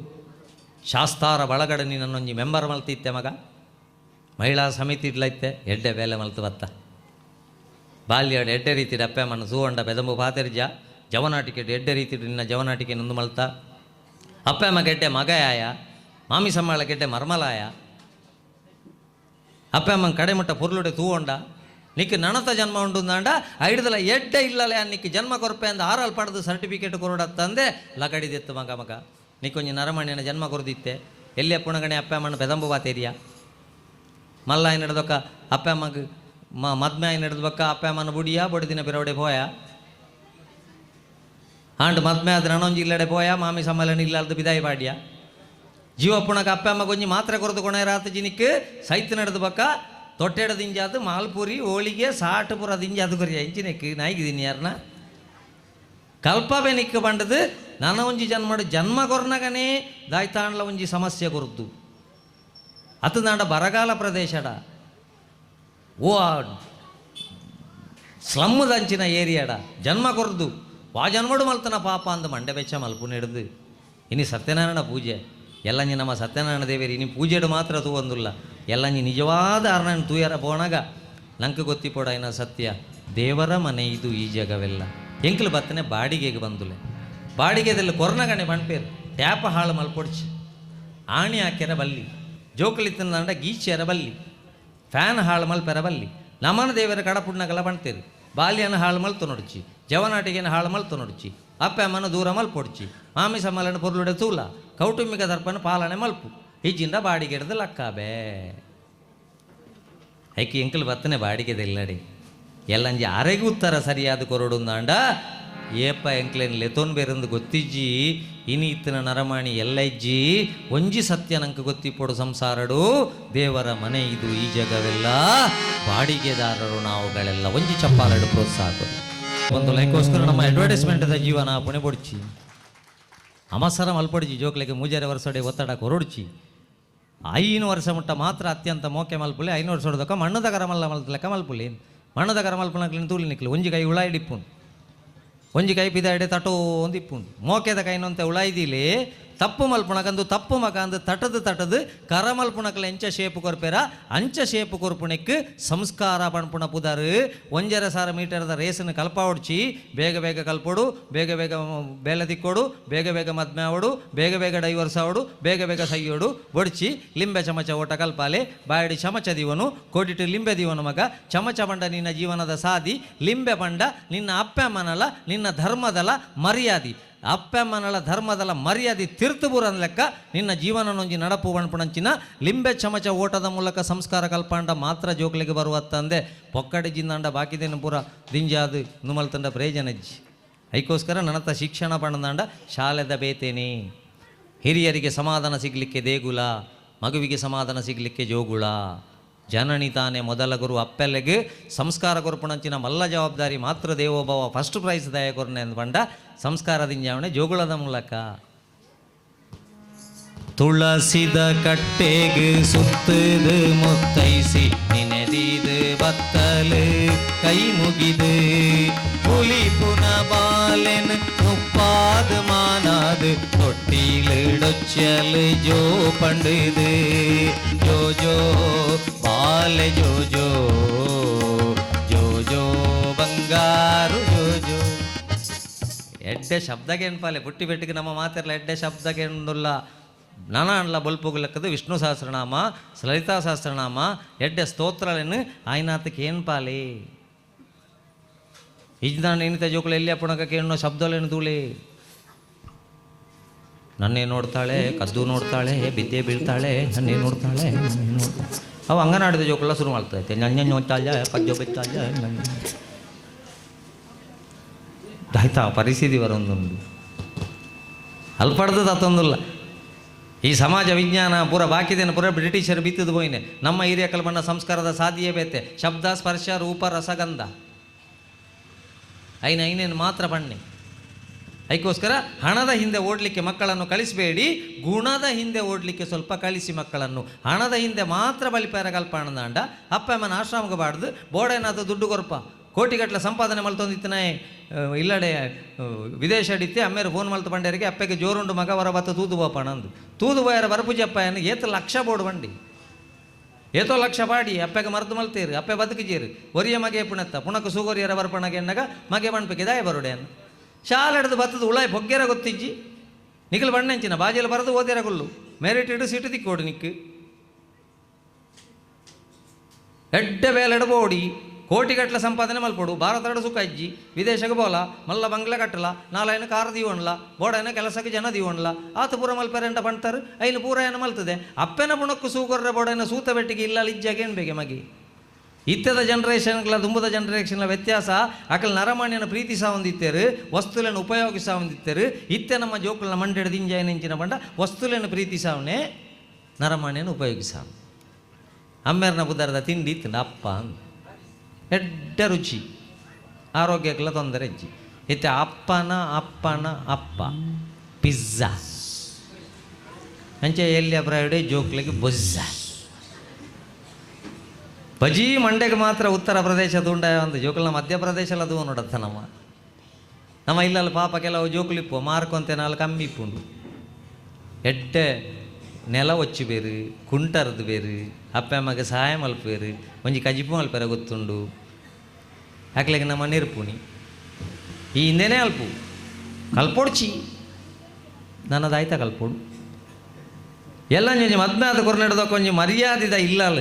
ಶಾಸ್ತಾರ ಬಳಗಡೆ ನೀನನ್ನೊಂಜಿ ಮೆಂಬರ್ ಮಲ್ತಿತ್ತೆ ಮಗ ಮಹಿಳಾ ಸಮಿತಿ ಇಡ್ಲೈತೆ ಎಡ್ಡೆ ಬೇಲೆ ಮಲ್ತು ಬತ್ತ ಬಾಲ್ಯಡ್ ಎಡ್ಡೆ ರೀತಿ ಅಪ್ಪೆ ಮಣ್ಣು ಸೂವಂಡ ಪೆದಂಬು ಪಾತೆರ್ಜ ಜವನಾಟಿಕೆ ಎಡ್ಡೆ ರೀತಿ ನಿನ್ನ ಜವನಾಟಿಕೆ ನೊಂದು ಮಲ್ತ ಅಪ್ಪೆ ಅಮ್ಮ ಗೆಡ್ಡೆ ಮಗಯಾಯ ಮಾಮಿ ಸಮ್ಮಾಳ ಗೆಡ್ಡೆ ಮರ್ಮಲಾಯ ಅಪ್ಪೆ ಅಮ್ಮನ ಕಡೆ ಮುಟ್ಟ ಪೊರ್ಲುಡೆ ತೂವಂಡ ನಿಕ್ ನನತ ಜನ್ಮ ಉಂಡುಂದಾಂಡ ಐಡ್ದಲ ಎಡ್ಡೆ ಇಲ್ಲಲೆ ನಿಕ್ ಜನ್ಮ ಕೊರಪೆ ಅಂದ ಆರಲ್ ಪಡೆದು ಸರ್ಟಿಫಿಕೇಟ್ ಕೊರಡತ್ತಂದೆ ಲಗಡಿದೆತ್ತು ಮಗ ಮಗ ನಿಕ್ಕೊಂಜಿ ನರಮಣ್ಯನ ಜನ್ಮ ಕೊರದಿತ್ತೆ ಎಲ್ಲಿ ಪುಣಗಣೆ ಅಪ್ಪೆ ಅಮ್ಮನ ಪೆದಂಬು ಬಾತೇರಿಯ ಮಲ್ಲ ನಡೆದೊಕ್ಕ ಅಪ್ಪೆ ಅಮ್ಮಗ್ ಮದ್ಮೆ ಆಯಿ ನಡೆದಬಕ್ಕ ಅಪ್ಪೆ ಅಮ್ಮನ ಬುಡಿಯ ಬೊಡಿದಿನ ಪಿರವಡೆ ಪೋಯ ಆಂಡ್ ಮದ್ಮೆ ಆದ್ರೆ ನನೊಂಜಿ ಇಲ್ಲಡೆ ಪೋಯ ಮಾಮಿ ಸಮ್ಮಲನ ಇಲ್ಲಾರ್ದು ಬಿದಾಯಿ ಪಾಡ್ಯ ಜೀವ ಪುಣಕ ಅಪ್ಪೆ ಅಮ್ಮ ಗೊಂಜಿ ಮಾತ್ರೆ ಕೊರದು ಕೊಣೆ ಜಿನಿಕ್ ಸೈತ್ ನಡೆದು ಬಕ್ಕ ತೊಟ್ಟೆಡ ದಿಂಜಾದು ಮಾಲ್ಪುರಿ ಹೋಳಿಗೆ ಸಾಟು ಪುರ ದಿಂಜಾದು ಕೊರಿಯ ಇಂಚಿನೆಕ್ ನಾಯಿಗಿದ್ದೀನಿ ಯಾರನ್ನ ಕಲ್ಪವೇ ನಿಕ್ಕ ಬಂಡದು ನನ ಒಂಜಿ ಜನ್ಮಡು ಜನ್ಮ ಕೊರ್ನಗನೇ ದಾಯ್ತಾಂಡ್ಲ ಒಂಜಿ ಸಮಸ್ಯೆ ಕೊರದ್ದು ಅತದಾಂಡ ಬರಗಾಲ ಪ್ರದೇಶಡ ಓ ಸ್ಲಮ್ ದಂಚಿನ ಏರಿಯಾಡ ಜನ್ಮ ಕೊರದು ವಾ ಜನ್ಮಡು ಮಲ್ತನ ಪಾಪ ಅಂದ ಮಂಡೆ ಬೆಚ್ಚ ಮಲ್ಪು ನೆಡ್ದು ಇನಿ ಸತ್ಯನಾರಾಯಣ ಪೂಜೆ ಎಲ್ಲಂಜಿ ನಮ್ಮ ಸತ್ಯನಾರಾಯಣ ದೇವೇರಿ ಇನಿ ಪೂಜೆಡು ಮಾತ್ರ ತೂವಂದುಲ್ಲ ಎಲ್ಲಂಜಿ ನಿಜವಾದ ಅರ್ಣನ್ ತೂಯರ ಪೋಣಗ ನಂಗೆ ಗೊತ್ತಿಪೋಡಾಯಿನ ಸತ್ಯ ದೇವರ ಮನೆ ಇದು ಈ ಜಗವೆಲ್ಲ ಎಂಕ್ಲು ಬತ್ತನೆ ಬಾಡಿಗೆಗೆ ಬಂದುಲೆ ಬಾಡಿಗೆದಲ್ಲಿ ಕೊರ್ನಗಣೆ ಪಣ್ಪೇರು ಟ್ಯಾಪ ಹಾಳು ಮಲ್ಪೊಡ್ಚಿ ಆಣಿ ಹಾಕ್ಯರ ಬಲ್ಲಿ ಜೋಕುಲಿತ್ತಂಡ ಗೀಚ್ಯರ ಬಲ್ಲಿ ಫ್ಯಾನ್ ಹಾಳು ಮಲ್ಪೆರ ಬಲ್ಲಿ ನಮನ ದೇವರ ಕಡಪುಡ್ನಗಲ ಬಣ್ತೇರು ಬಾಲ್ಯನ ಹಾಳು ಮಲ್ತು ನೋಡ್ಚಿ, ಜವನಾಟಿಗೆನ ಹಾಳು ಮಲ್ತು ನೋಡ್ಚಿ, ಅಪ್ಪ ಅಮ್ಮನ ದೂರ ಮಲ್ಪೊಡ್ಚಿ, ಮಾಮಿ ಸಮ್ಮಲನ ಪೊರ್ಲುಡೆ ತೂಲ, ಕೌಟುಂಬಿಕ ದರ್ಪನ ಪಾಲನೆ ಮಲ್ಪು, ಇಜ್ಜಿಂದ ಬಾಡಿಗೆ ಹಿಡ್ದು ಲಕ್ಕಾಬೆ. ಐಕಿ ಎಂಕಲ್ ಬತ್ತನೆ ಬಾಡಿಗೆದೆಲ್ಲಡಿ ಎಲ್ಲಂಜಿ ಅರೆಗೂ ಉತ್ತರ ಸರಿಯಾದ ಕೊರಡುಂದಾಂಡ ಏಪ ಎಂಕ್ಲೇನ್ ಲೆತೋನ್ ಬೇರಂದು ಗೊತ್ತಿಜ್ಜಿ. ಇನಿ ಇತ್ತಿನ ನರಮಾಣಿ ಎಲ್ಲ ಇಜ್ಜಿ. ಒಂಜಿ ಸತ್ಯ ನಂಗೆ ಗೊತ್ತಿಪ್ಪೊಡು, ಸಂಸಾರಡು ದೇವರ ಮನೆ ಇದು, ಈ ಜಗವೆಲ್ಲ ಬಾಡಿಗೆದಾರರು ನಾವುಗಳೆಲ್ಲ. ಒಂಜಿ ಚಪ್ಪಾಲಡು ಪ್ರೋತ್ಸಾಹ ಕೊರು. ಒಂದು ಲೈಕೋಸ್ಕರ ನಮ್ಮ ಅಡ್ವರ್ಟೈಸ್ಮೆಂಟ್ ಜೀವನ ಪುಣೆ ಪೊಡ್ಚಿ, ಅಮಸರ ಮಲ್ಪೊಡ್ಚಿ. ಜೋಕ್ಲೆಗೆ ಮೂಜರೆ ವರ್ಷಡೆ ಒತ್ತಡ ಕೊರೊಡ್ಚಿ. 5 ವರ್ಷ ಮುಟ್ಟ ಮಾತ್ರ ಅತ್ಯಂತ ಮೋಕೆ ಮಲ್ಪುಲೆ. 5 ವರ್ಷ ಹೊಡೆದಕ್ಕ ಮಣ್ಣದ ಕರಮಲ್ಲ ಮಲ್ತ ಲೆಕ್ಕ ಮಲ್ಪುಲೆ. ಮಣ್ಣದ ಕರ ಮಲ್ಪುನಕ್ಲಿನ ತೂಲಿ ನಿಕ್ಲು ಒಂಜಿ ಕೈ ಉಳಾಯಿಡಿಪ್ಪುಂಡು, ಒಂಜಿ ಕೈ ಪಿದಾಡೆ ತಟೋ ಒಂದು ಇಪ್ಪುಂಡು. ಮೋಕೆದ ಕೈನೊಂತೆ ಉಳಾಯ್ದಿಲೆ ತಪ್ಪು ಮಲ್ಪುಣಕಂದು ತಪ್ಪು ಮಕಂದು ತಟದು ತಟದು ಕರ ಮಲ್ಪುಣಕ್ಲ ಎಂಚ ಶೇಪು ಕೊರ್ಪೆರ ಅಂಚ ಶೇಪು ಕೊರ್ಪುಣೆಕ್ ಸಂಸ್ಕಾರ ಪಣ್ಪುಣ ಪುದರ್. 1.5 ಸಾವಿರ ಮೀಟರ್ದ ರೇಸನ್ನು ಕಲ್ಪಾವಡ್ಚಿ. ಬೇಗ ಬೇಗ ಕಲ್ಪೊಡು, ಬೇಗ ಬೇಗ ಬೇಲೆ ತಿಕ್ಕೋಡು, ಬೇಗ ಬೇಗ ಮದ್ಮೆ ಆವಡು, ಬೇಗ ಬೇಗ ಡೈವರ್ಸ್ ಆವಡು, ಬೇಗ ಬೇಗ ಸೈಯೋಡು ಬೊಡ್ಚಿ. ಲಿಂಬೆ ಚಮಚ ಓಟ ಕಲ್ಪಾಲೆ. ಬಾಯಡಿ ಚಮಚ ದಿವನು, ಕೊಡಿಟು ಲಿಂಬೆ ದಿವನು ಮಗ. ಚಮಚ ಬಂಡ ನಿನ್ನ ಜೀವನದ ಸಾದಿ, ಲಿಂಬೆ ಬಂಡ ನಿನ್ನ ಅಪ್ಪಮ್ಮನಲ ನಿನ್ನ ಧರ್ಮದಲ ಮರ್ಯಾದಿ. ಅಪ್ಪಮ್ಮನಲ ಧರ್ಮದಲ ಮರ್ಯಾದೆ ತಿರ್ತು ಬೂರನ್ ಲೆಕ್ಕ ನಿನ್ನ ಜೀವನನೊಂಜಿ ನಡಪು ವಣ್ಪುಣಂಚಿನ ಲಿಂಬೆ ಚಮಚ ಓಟದ ಮೂಲಕ ಸಂಸ್ಕಾರ ಕಲ್ಪಾಂಡ ಮಾತ್ರ ಜೋಕ್ಲಿಗೆ ಬರುವತ್ತಂದೆ ಪೊಕ್ಕಡಿ ಜಿಂದಾಂಡ ಬಾಕಿದೇನು ಪೂರ ದಿಂಜಾದು ನುಮಲ್ ತಂಡ ಪ್ರಯೋಜನಜ್ಜಿ. ಐಕೋಸ್ಕರ ನನ್ನತ್ತ ಶಿಕ್ಷಣ ಪಣದಾಂಡ ಶಾಲೆದ ಬೇತೇನೆ. ಹಿರಿಯರಿಗೆ ಸಮಾಧಾನ ಸಿಗಲಿಕ್ಕೆ ದೇಗುಲ, ಮಗುವಿಗೆ ಸಮಾಧಾನ ಸಿಗಲಿಕ್ಕೆ ಜೋಗುಳ. ಜನನಿ ತಾನೇ ಮೊದಲ ಗುರು. ಅಪ್ಪೆಲೆಗೆ ಸಂಸ್ಕಾರ ಕೊರ್ಪುಣಂಚಿನ ಮಲ್ಲ ಜವಾಬ್ದಾರಿ ಮಾತೃ ದೇವೋಭವ ಫಸ್ಟ್ ಪ್ರೈಸ್ ದಯ ಕೊರ್ನೆ ಅಂದ್ ಪಂಡ ಸಂಸ್ಕಾರ ದಿಂಜಾವಣೆ ಜೋಗುಳದ ಮೂಲಕ. ತುಳಸಿದ ಕಟ್ಟೆಗೆ ಸುತ್ತದು ಮುತ್ತೈಸಿ ನಿನೆದೀದು ಬತ್ತಲು ಕೈ ಮುಗಿದು, புலி ಪುನ ಬಾಲೆನ್ ಮುಪ್ಪಾದು ಮಾನಾದು ತೊಟ್ಟಿಲಿಡೊಚ್ಚಲು ಜೋ ಪಂಡುದು, ಜೋ ಜೋ ಬಾಲೆ ಜೋ ಜೋ, ಜೋ ಜೋ ಬಂಗಾರು ಜೋ ಜೋ. ಎಡ್ಡೆ ಶಬ್ದಕ್ಕೆ ಎನ್ಪಾಲೆ ಪುಟ್ಟಿ ಬೆಟ್ಟಿಗೆ ನಮ್ಮ ಮಾತಿರಲ್ಲ. ಎಡ್ಡೆ ಶಬ್ದಕ್ಕೆ ಎನ್ನುಲ್ಲ ನಾನಾಂಡ್ಲ ಬೊಲ್ಪುಗುಲಕ್ಕದು ವಿಷ್ಣು ಸಹಸ್ರನಾಮ, ಲಲಿತಾ ಸಹಸ್ರನಾಮ, ಎಡ್ಡೆ ಸ್ತೋತ್ರలను ಆಯ್ನಾತಕ್ಕೆ ಏನ್ಪಾಲೆ. ಇಜ್ದಾಂಡ ಇನ್ನಿತ ಜೋಕುಲು ಎಲ್ಲಿ ಅಪ್ಪಣಕ ಕೇಳೋ ಶಬ್ದಲೇನು ತೂಳಿ. ನನ್ನೇ ನೋಡ್ತಾಳೆ, ಕದ್ದು ನೋಡ್ತಾಳೆ, ಬಿದ್ದೆ ಬೀಳ್ತಾಳೆ, ನನ್ನೇ ನೋಡ್ತಾಳೆ, ನನ್ನೇ ನೋಡ್ತಾಳೆ. ಅವು ಅಂಗನಾಡಿದ ಜೋಕುಲ ಶುರು ಮಾಡ್ತೈತೆ. ನನ್ನೇ ನೋಡ್ತಾಳೆ, ಕಜ್ಜೋ ಬಿತ್ತಾಳೆ. ಆಯ್ತಾ ಪರಿಸ್ಥಿತಿ ಬರೊಂದೊಂದು ಅಲ್ಪಡ್ದು ತತ್ತೊಂದಿಲ್ಲ. ಈ ಸಮಾಜ ವಿಜ್ಞಾನ ಪೂರ ಬಾಕಿದೇನು ಪೂರ ಬ್ರಿಟಿಷರು ಬಿತ್ತದು ಪೋಯಿನೆ. ನಮ್ಮ ಹಿರಿಯ ಕಲ್ಪನ ಸಂಸ್ಕಾರದ ಸಾಧಿಯೇ ಬೇತೆ. ಶಬ್ದ, ಸ್ಪರ್ಶ, ರೂಪ, ರಸಗಂಧ ಐನ ಐನೇನು ಮಾತ್ರ ಬಣ್ಣಿ. ಅದಕ್ಕೋಸ್ಕರ ಹಣದ ಹಿಂದೆ ಓಡಲಿಕ್ಕೆ ಮಕ್ಕಳನ್ನು ಕಳಿಸಬೇಡಿ, ಗುಣದ ಹಿಂದೆ ಓಡಲಿಕ್ಕೆ ಸ್ವಲ್ಪ ಕಳಿಸಿ ಮಕ್ಕಳನ್ನು. ಹಣದ ಹಿಂದೆ ಮಾತ್ರ ಬಲಿಪಾರ ಕಲ್ಪಣದಾಂಡ ಅಪ್ಪ ಅಮ್ಮನ ಆಶ್ರಮಕ್ಕೆ ಬಾಡ್ದು ಬೋಡೇನಾದ ದುಡ್ಡು ಕೊರಪ. ಕೋಟಿಗಟ್ಟಲೆ ಸಂಪಾದನೆ ಮಲ್ತೊಂದಿತ್ತನೇ ಇಲ್ಲಡೆ ವಿದೇಶ ಅಡಿತ್ತೆ. ಅಮ್ಮೇರು ಫೋನ್ ಮಲ್ತು ಬಂಡೇರಿಗೆ, ಅಪ್ಪಗೆ ಜೋರುಂಡು ಮಗ ವರ ಬತ್ತ ತೂದು ಬೋಪಣ ಅಂದು. ತೂದು ಬೋಯರ ಬರಪುಜಿ ಅಪ್ಪ ಏತು ಲಕ್ಷ ಬೋಡು ಬಂಡಿ, ಏತೋ ಲಕ್ಷ ಪಾಡಿ ಅಪ್ಪಗೆ ಮರ್ದು ಮಲ್ತೇರು. ಅಪ್ಪೆ ಬದುಕಿಜೇರು. ಒರಿಯ ಮಗೆ ಪುಣತ್ತ ಪುಣಕ ಸೂಗೋರಿಯರ ಬರ್ಪಣಗೆ ಎನ್ನಗ ಮಗೆ ಬಣ್ಪಕ್ಕೆ ದಾಯ ಬರುಡೆ ಅನ್ನ. ಶಾಲೆ ಹಿಡ್ದು ಬತ್ತದ ಉಳಾಯಿ ಬೊಗ್ಗೆರ ಗೊತ್ತಿಜ್ಜಿ. ನಿಖಲ್ ಬಣ್ಣಂಚಿನ ಬಾಜಿಯಲ್ಲಿ ಬರೆದು ಓದಿರ ಗುಲ್ಲು ಮೆರಿಟ್ ಇಡು ಸೀಟು ತಿಕ್ಕೋಡು ನಿಕ್ಕು ಎಡ್ಡೆ ಬೇಲೆ ಬೋಡಿ ಕೋಟಿಗಟ್ಟಲೆ ಸಂಪಾದನೆ ಮಲ್ಪೊಡು. ಭಾರತ ಸುಖ ಇಜ್ಜಿ, ವಿದೇಶಕ್ಕೆ ಬೋಲ, ಮಲ್ಲ ಬಂಗ್ಲೆ ಕಟ್ಟಲ, ನಾಲೈನ ಕಾರ್ ದೀವಣ್ಲ, ಬೋಡೈನ ಕೆಲಸಕ್ಕೆ ಜನ ದೀವಣ್ಲ. ಆತ ಪೂರ ಮಲ್ಪೆರೆಂಟ ಪಂಡ್ತಾರೆ. ಐನು ಪೂರ ಏನು ಮಲ್ತದೆ. ಅಪ್ಪನ ಬುಣಕ್ಕು ಸೂಗೊರ್ರೆ ಬೋಡೈನ ಸೂತ ಬೆಟ್ಟಿಗೆ ಇಲ್ಲ ಇಜ್ಜಾಗ ಏನು ಬೇಕೆ ಮಗಿ. ಇತ್ತದ ಜನರೇಷನ್ಗಳ ದುಂಬದ ಜನರೇಷನ್ಲ ವ್ಯತ್ಯಾಸ. ಅಕಲ್ ನರಮಾಣ್ಯನ ಪ್ರೀತಿಸ ಹೊಂದಿತ್ತೇರು, ವಸ್ತುలను ಉಪಯೋಗಿಸ ಹೊಂದಿತ್ತೇರು. ಇತ್ತೆ ನಮ್ಮ ಜೋಕುಲ್ನ ಮಂಡೆಡ್ ದಿಂಜಾಯ ನೆಂಚಿನ ಬಂಡ ವಸ್ತುలను ಪ್ರೀತಿಸಾವನೆ, ನರಮಾಣ್ಯನ ಉಪಯೋಗಿಸ. ಅಮ್ಮೇರ್ನ ಬುದಾರದ ತಿಂಡಿ ಇತ್ತು ಅಪ್ಪ ಅಂದ್ ಎಡ್ಡ ರುಚಿ, ಆರೋಗ್ಯಕ್ಕೆಲ್ಲ ತೊಂದರೆ ಇಜ್ಜಿ. ಇತ್ತೆ ಅಪ್ಪನ ಅಪ್ಪನ ಅಪ್ಪ ಪಿಜ್ಜಾ ಅಂಚೆ ಎಲ್ಲಿ ಅಬ್ರಾಯಿಡೆ ಜೋಕ್ಲಿಗೆ ಬೊಜ್ಜ ಬಜೀ ಮಂಡ್ಯಕ್ಕೆ ಮಾತ್ರ ಉತ್ತರ ಪ್ರದೇಶದ ಉಂಡ ಒಂದು ಜೋಕುಲ್ನ ಮಧ್ಯಪ್ರದೇಶ ಅದು ನೋಡತ್ತ. ನಮ್ಮ ನಮ್ಮ ಇಲ್ಲಲ್ಲಿ ಪಾಪ ಕೆಲವು ಜೋಕುಲಿಪ್ಪು ಮಾರ್ಕ್ ಅಂತೆ ನಾಲ್ಕು ಕಮ್ಮಿ ಇಪ್ಪುಂಡು. ಎಡ್ಡೆ ನೆಲ ಒಚ್ಚಿ ಬೇರು, ಕುಂಟರ್ದು ಬೇರು, ಅಪ್ಪ ಅಮ್ಮಗೆ ಸಹಾಯ ಮಲ್ಪೇರು, ಒಂಜಿ ಕಜಿಪು ಮಲ್ಪೆರ ಗೊತ್ತುಂಡು. ಅಕ್ಲೆಗೆ ನಮ್ಮ ನೆರ್ಪುನಿ ಈ ಹಿಂದೆನೇ ಅಲ್ಪು ಕಲ್ಪೊಡ್ಚಿ ನನ್ನದಾಯ್ತಾ ಕಲ್ಪೊಡು. ಎಲ್ಲ ಒಂಜಿ ಮದ್ಮೆ ಆದ ಕೊರ್ನೆಡ್ದ ಒಂಜಿ ಮರ್ಯಾದಿದ ಇಲ್ಲಲ್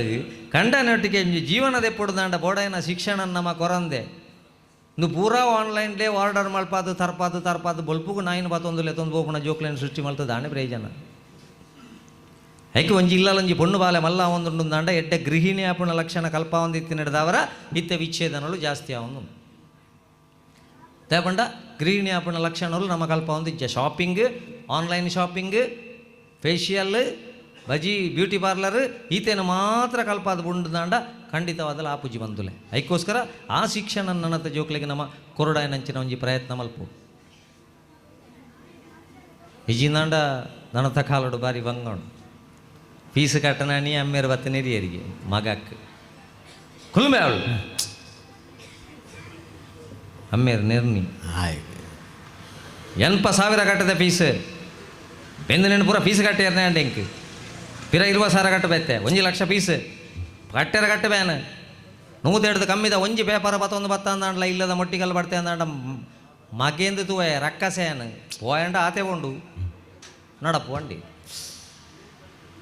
ಕಂಡನೊಟ್ಟಿಗೆ ಒಂಜಿ ಜೀವನದ ಎಪ್ಪೊಡು ದಾಂಡ ಬೋಡೈನ ಶಿಕ್ಷಣ ನಮ್ಮ ಕೊರಂದೆ. ಇಂದು ಪೂರಾ ಆನ್ಲೈನ್ಲೇ ಆರ್ಡರ್ ಮಲ್ಪಾದು ತರ್ಪಾದು ತರ್ಪಾದು ಬೊಲ್ಪುಗು ನಾಯಿನ ಬಾತೊಂದು ಲೆತ್ತೊಂದು ಪೋಪುನ ಜೋಕ್ಲೆನ್ ಸೃಷ್ಟಿ ಮಲ್ತದ ದಾನೆ ಪ್ರಯೋಜನ. ಐಕೆ ಒಂಜಿ ಇಲ್ಲಲೊಂಜಿ ಪೊಣ್ಣು ಬಾಲೆ ಮಲ್ಲ ಒಂದುಂಡು ಎಡ್ಡೆ ಗೃಹಿಣಿ ಆಪುನ ಲಕ್ಷಣ ಕಲ್ಪ ಒಂದಿತ್ತಿನದಾವರ ಇತ್ತೆ ವಿಚ್ಛೇದನಲು ಜಾಸ್ತಿ ಆವೊಂದು. ತೇಪಂಡ ಗೃಹಿಣಿ ಆಪುನ ಲಕ್ಷಣಗಳು ನಮ್ಮ ಕಲ್ಪ ಒಂದಿಜ್ಜ. ಶಾಪಿಂಗ್, ಆನ್ಲೈನ್ ಶಾಪಿಂಗ್, ಫೇಶಿಯಲ್, ಬಜಿ ಬ್ಯೂಟಿ ಪಾರ್ಲರ್ ಈತೇನು ಮಾತ್ರ ಕಲ್ಪಾದ ಬುಂಡುದಾಂಡ ಖಂಡಿತವಾದಲ ಆಪುಜಿ ಬಂದುಲೆ. ಐಕ್ಕೋಸ್ಕರ ಆ ಶಿಕ್ಷಣ ನನ್ನತ್ತ ಜೋಕ್ಲೆಗೆ ನಮ್ಮ ಕೊರಡಾಯನಂಚಿನ ಒಂಜಿ ಪ್ರಯತ್ನ ಮಲ್ಪು. ಇಜಿಂದಾಂಡ ನನ್ನತ್ತ ಕಾಲಡು ಬಾರಿ ಬಂಗಣು ಫೀಸ್ ಕಟ್ಟನಾನಿ ಅಮ್ಮೇರು ಬತ್ತ ನೆರಿಯರಿಗೆ ಮಗಕ್ಕೆ ಕುಲ್ಮೆ ಅವಳು ಅಮ್ಮೇರು ನೆರ್ನಿ 80,000 ಕಟ್ಟದೆ ಫೀಸ್ ಬೆಂದು ನೆನ್ ಪೂರ ಫೀಸ್ ಕಟ್ಟಿರ್ನೆ ಅಂಡ ಎಂಕ್ ಪಿರ 20,000 ಕಟ್ಟಬೇತ್ತೆ 1 ಲಕ್ಷ ಫೀಸ್ ಕಟ್ಟೆರ ಕಟ್ಟಬೇನ ನೂತೆಡ್ದು ಕಮ್ಮಿದ ಒಂಜಿ ಪೇಪರ್ ಬತ್ತೊಂದು ಬತ್ತ ಅಂದಾಂಡ್ಲ ಇಲ್ಲದ ಮೊಟ್ಟಿಗಲ್ ಬಡ್ತೆ ಅಂದಾಂಡ ಮಗೇಂದು ತೂವೆ ರಕ್ಕಸೇನು ಪೋಯಂಡ ಆತೆ ಉಂಡು ನಡಪು ಅಂಡಿ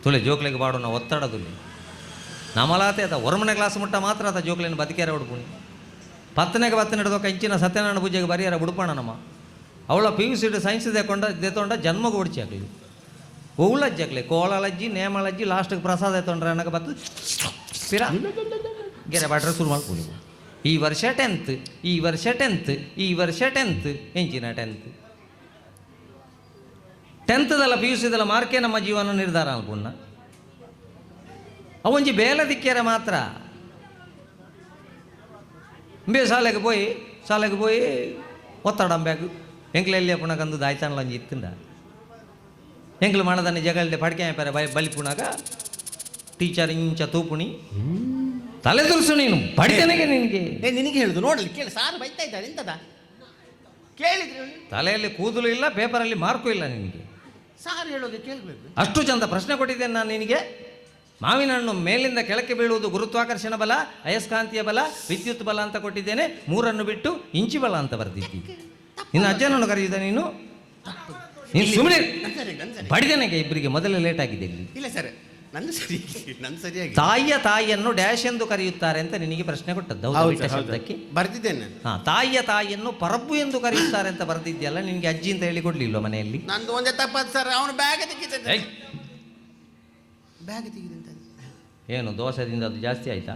ತುಲೆ ಜೋಕ್ಲೆಗೆ ಬಾಡೋಣ ಒತ್ತಡ ತುಲೆ ನಮಲಾತೆ ಅದ ಒರ್ಮನೆ ಕ್ಲಾಸ್ ಮುಟ್ಟ ಮಾತ್ರ ಆತ ಜೋಕ್ಲೇನು ಬದುಕ್ಯಾರ ಉಡ್ಪುಣಿ ಪತ್ತನೆಗೆ ಬತ್ತ ಹಿಡ್ದೊಕ್ಕ ಇಂಚಿನ ಸತ್ಯನಾರಾಯಣ ಪೂಜೆಗೆ ಬರಿಯಾರ ಬುಡುಪಣ ನಮ್ಮ ಅವಳ ಪಿ ಯು ಸಿ ಸೈನ್ಸ್ ದೇಕೊಂಡ ದೇತೊಂಡ ಜನ್ಮಗೆ ಓಡಿಸಿ ಆಗಲಿ ಓಳಜ್ಜಿ ಆಗಲಿ ಕೋಳಲಜ್ಜಿ ನೇಮಲಜ್ಜಿ ಲಾಸ್ಟಿಗೆ ಪ್ರಸಾದ ಎತ್ತೊಂಡ್ರೆ ಅನ್ನಕ ಬತ್ತು ಪಿರ ಗೆರೆ ಬಾಟ್ರೆ ಶುರು ಮಾಡ್ಕೊಳ್ಳಿ. ಈ ವರ್ಷ 10th, ಈ ವರ್ಷ 10th, ಈ ವರ್ಷ 10th, ಎಂಚಿನ 10th ಟೆಂತ್ದಲ್ಲ ಪಿ ಯು ಸಿದಲ್ಲ ಮಾರ್ಕೆ ನಮ್ಮ ಜೀವನ ನಿರ್ಧಾರ ಅನ್ಪುಣ್ಣ. ಅವೊಂಜಿ ಬೇಲೆ ದಿಕ್ಕ್ಯಾರ ಮಾತ್ರ ಬೇ ಶಾಲೆಗೆ ಪೋಯಿ ಶಾಲೆಗೆ ಪೋಯಿ ಒತ್ತಡ ಬ್ಯಾಗು ಎಂಕ್ಲ ಎಲ್ಲಿ ಪುಣಕಂದು ದಾಯ್ತಾನಲ ಒಂಜಿ ಇತ್ತಂಡ ಎಂಕ್ಲು ಮಣದನ್ನಿ ಜಗಲ್ದೆ ಪಡ್ಕೆ ಪೆರೆ ಬೈ ಬಲಿಪುಣಾಗ ಟೀಚರ್ ಇಂಚ ತೂಪುಣಿ ತಲೆ ತುರುಸು ನೀನು ಬಡಿತನಿಗೆ ನಿನಗೆ. ನಿನಗೆ ಹೇಳುದು ನೋಡಲಿ ಕೇಳಿ ಸಾರು ಬೈತಾ ಇದ್ದಾರೆ ಎಂತದ ಕೇಳಿದ್ರೆ ತಲೆಯಲ್ಲಿ ಕೂದಲು ಇಲ್ಲ, ಪೇಪರಲ್ಲಿ ಮಾರ್ಕು ಇಲ್ಲ ನಿನಗೆ. ಸಾರು ಹೇಳೋದು ಕೇಳಬೇಕು. ಅಷ್ಟು ಚಂದ ಪ್ರಶ್ನೆ ಕೊಟ್ಟಿದ್ದೇನೆ ನಾನು ನಿನಗೆ. ಮಾವಿನ ಹಣ್ಣು ಮೇಲಿಂದ ಕೆಳಕ್ಕೆ ಬೀಳುವುದು ಗುರುತ್ವಾಕರ್ಷಣ ಬಲ, ಅಯಸ್ಕಾಂತೀಯ ಬಲ, ವಿದ್ಯುತ್ ಬಲ ಅಂತ ಕೊಟ್ಟಿದ್ದೇನೆ. ಮೂರನ್ನು ಬಿಟ್ಟು ಇಂಚಿ ಬಲ ಅಂತ ಬರೆದಿದ್ದಿ. ನಿನ್ನ ಅಜ್ಜನನ್ನು ಕರೆಯುವುದ ನೀನು? ನೀನು ಸುಮ್ಮನೆ ಬಡಿದೆನಗೆ ಇಬ್ಬರಿಗೆ ಮೊದಲೇ ಲೇಟ್ ಆಗಿದೆ ಇಲ್ಲಿ. ಇಲ್ಲ ಸರ್, ನಂದು ಸರಿ, ನಂದು ಸರಿಯಾಗಿ. ತಾಯಿಯ ತಾಯಿಯನ್ನು ಡ್ಯಾಶ್ ಎಂದು ಕರೆಯುತ್ತಾರೆ ಅಂತ ನಿನಗೆ ಪ್ರಶ್ನೆ ಕೊಟ್ಟದ್ದು ಹೌದು? ಬಿಟ್ಟ ಶಬ್ದಕ್ಕೆ ಬರ್ದಿದ್ದೇನೆ ನಾನು. ಹಾ, ತಾಯಿಯ ತಾಯಿಯನ್ನು ಪರಬ್ಬು ಎಂದು ಕರೆಯುತ್ತಾರೆ ಅಂತ ಬರೆದಿದ್ಯಲ್ಲ, ನಿನಗೆ ಅಜ್ಜಿ ಅಂತ ಹೇಳಿ ಕೊಡ್ಲಿಲ್ವ ಮನೆಯಲ್ಲಿ? ನಂದು ಒಂದೇ ತಪ್ಪಾದ ಸರ್, ಅವನು ಬ್ಯಾಗ್ ತೆಗಿತದೆ. ಏಯ್! ಬ್ಯಾಗ್ ತೆಗಿದಂತ ಏನು ದೋಸೆದಿಂದ ಅದು ಜಾಸ್ತಿ ಆಯ್ತಾ?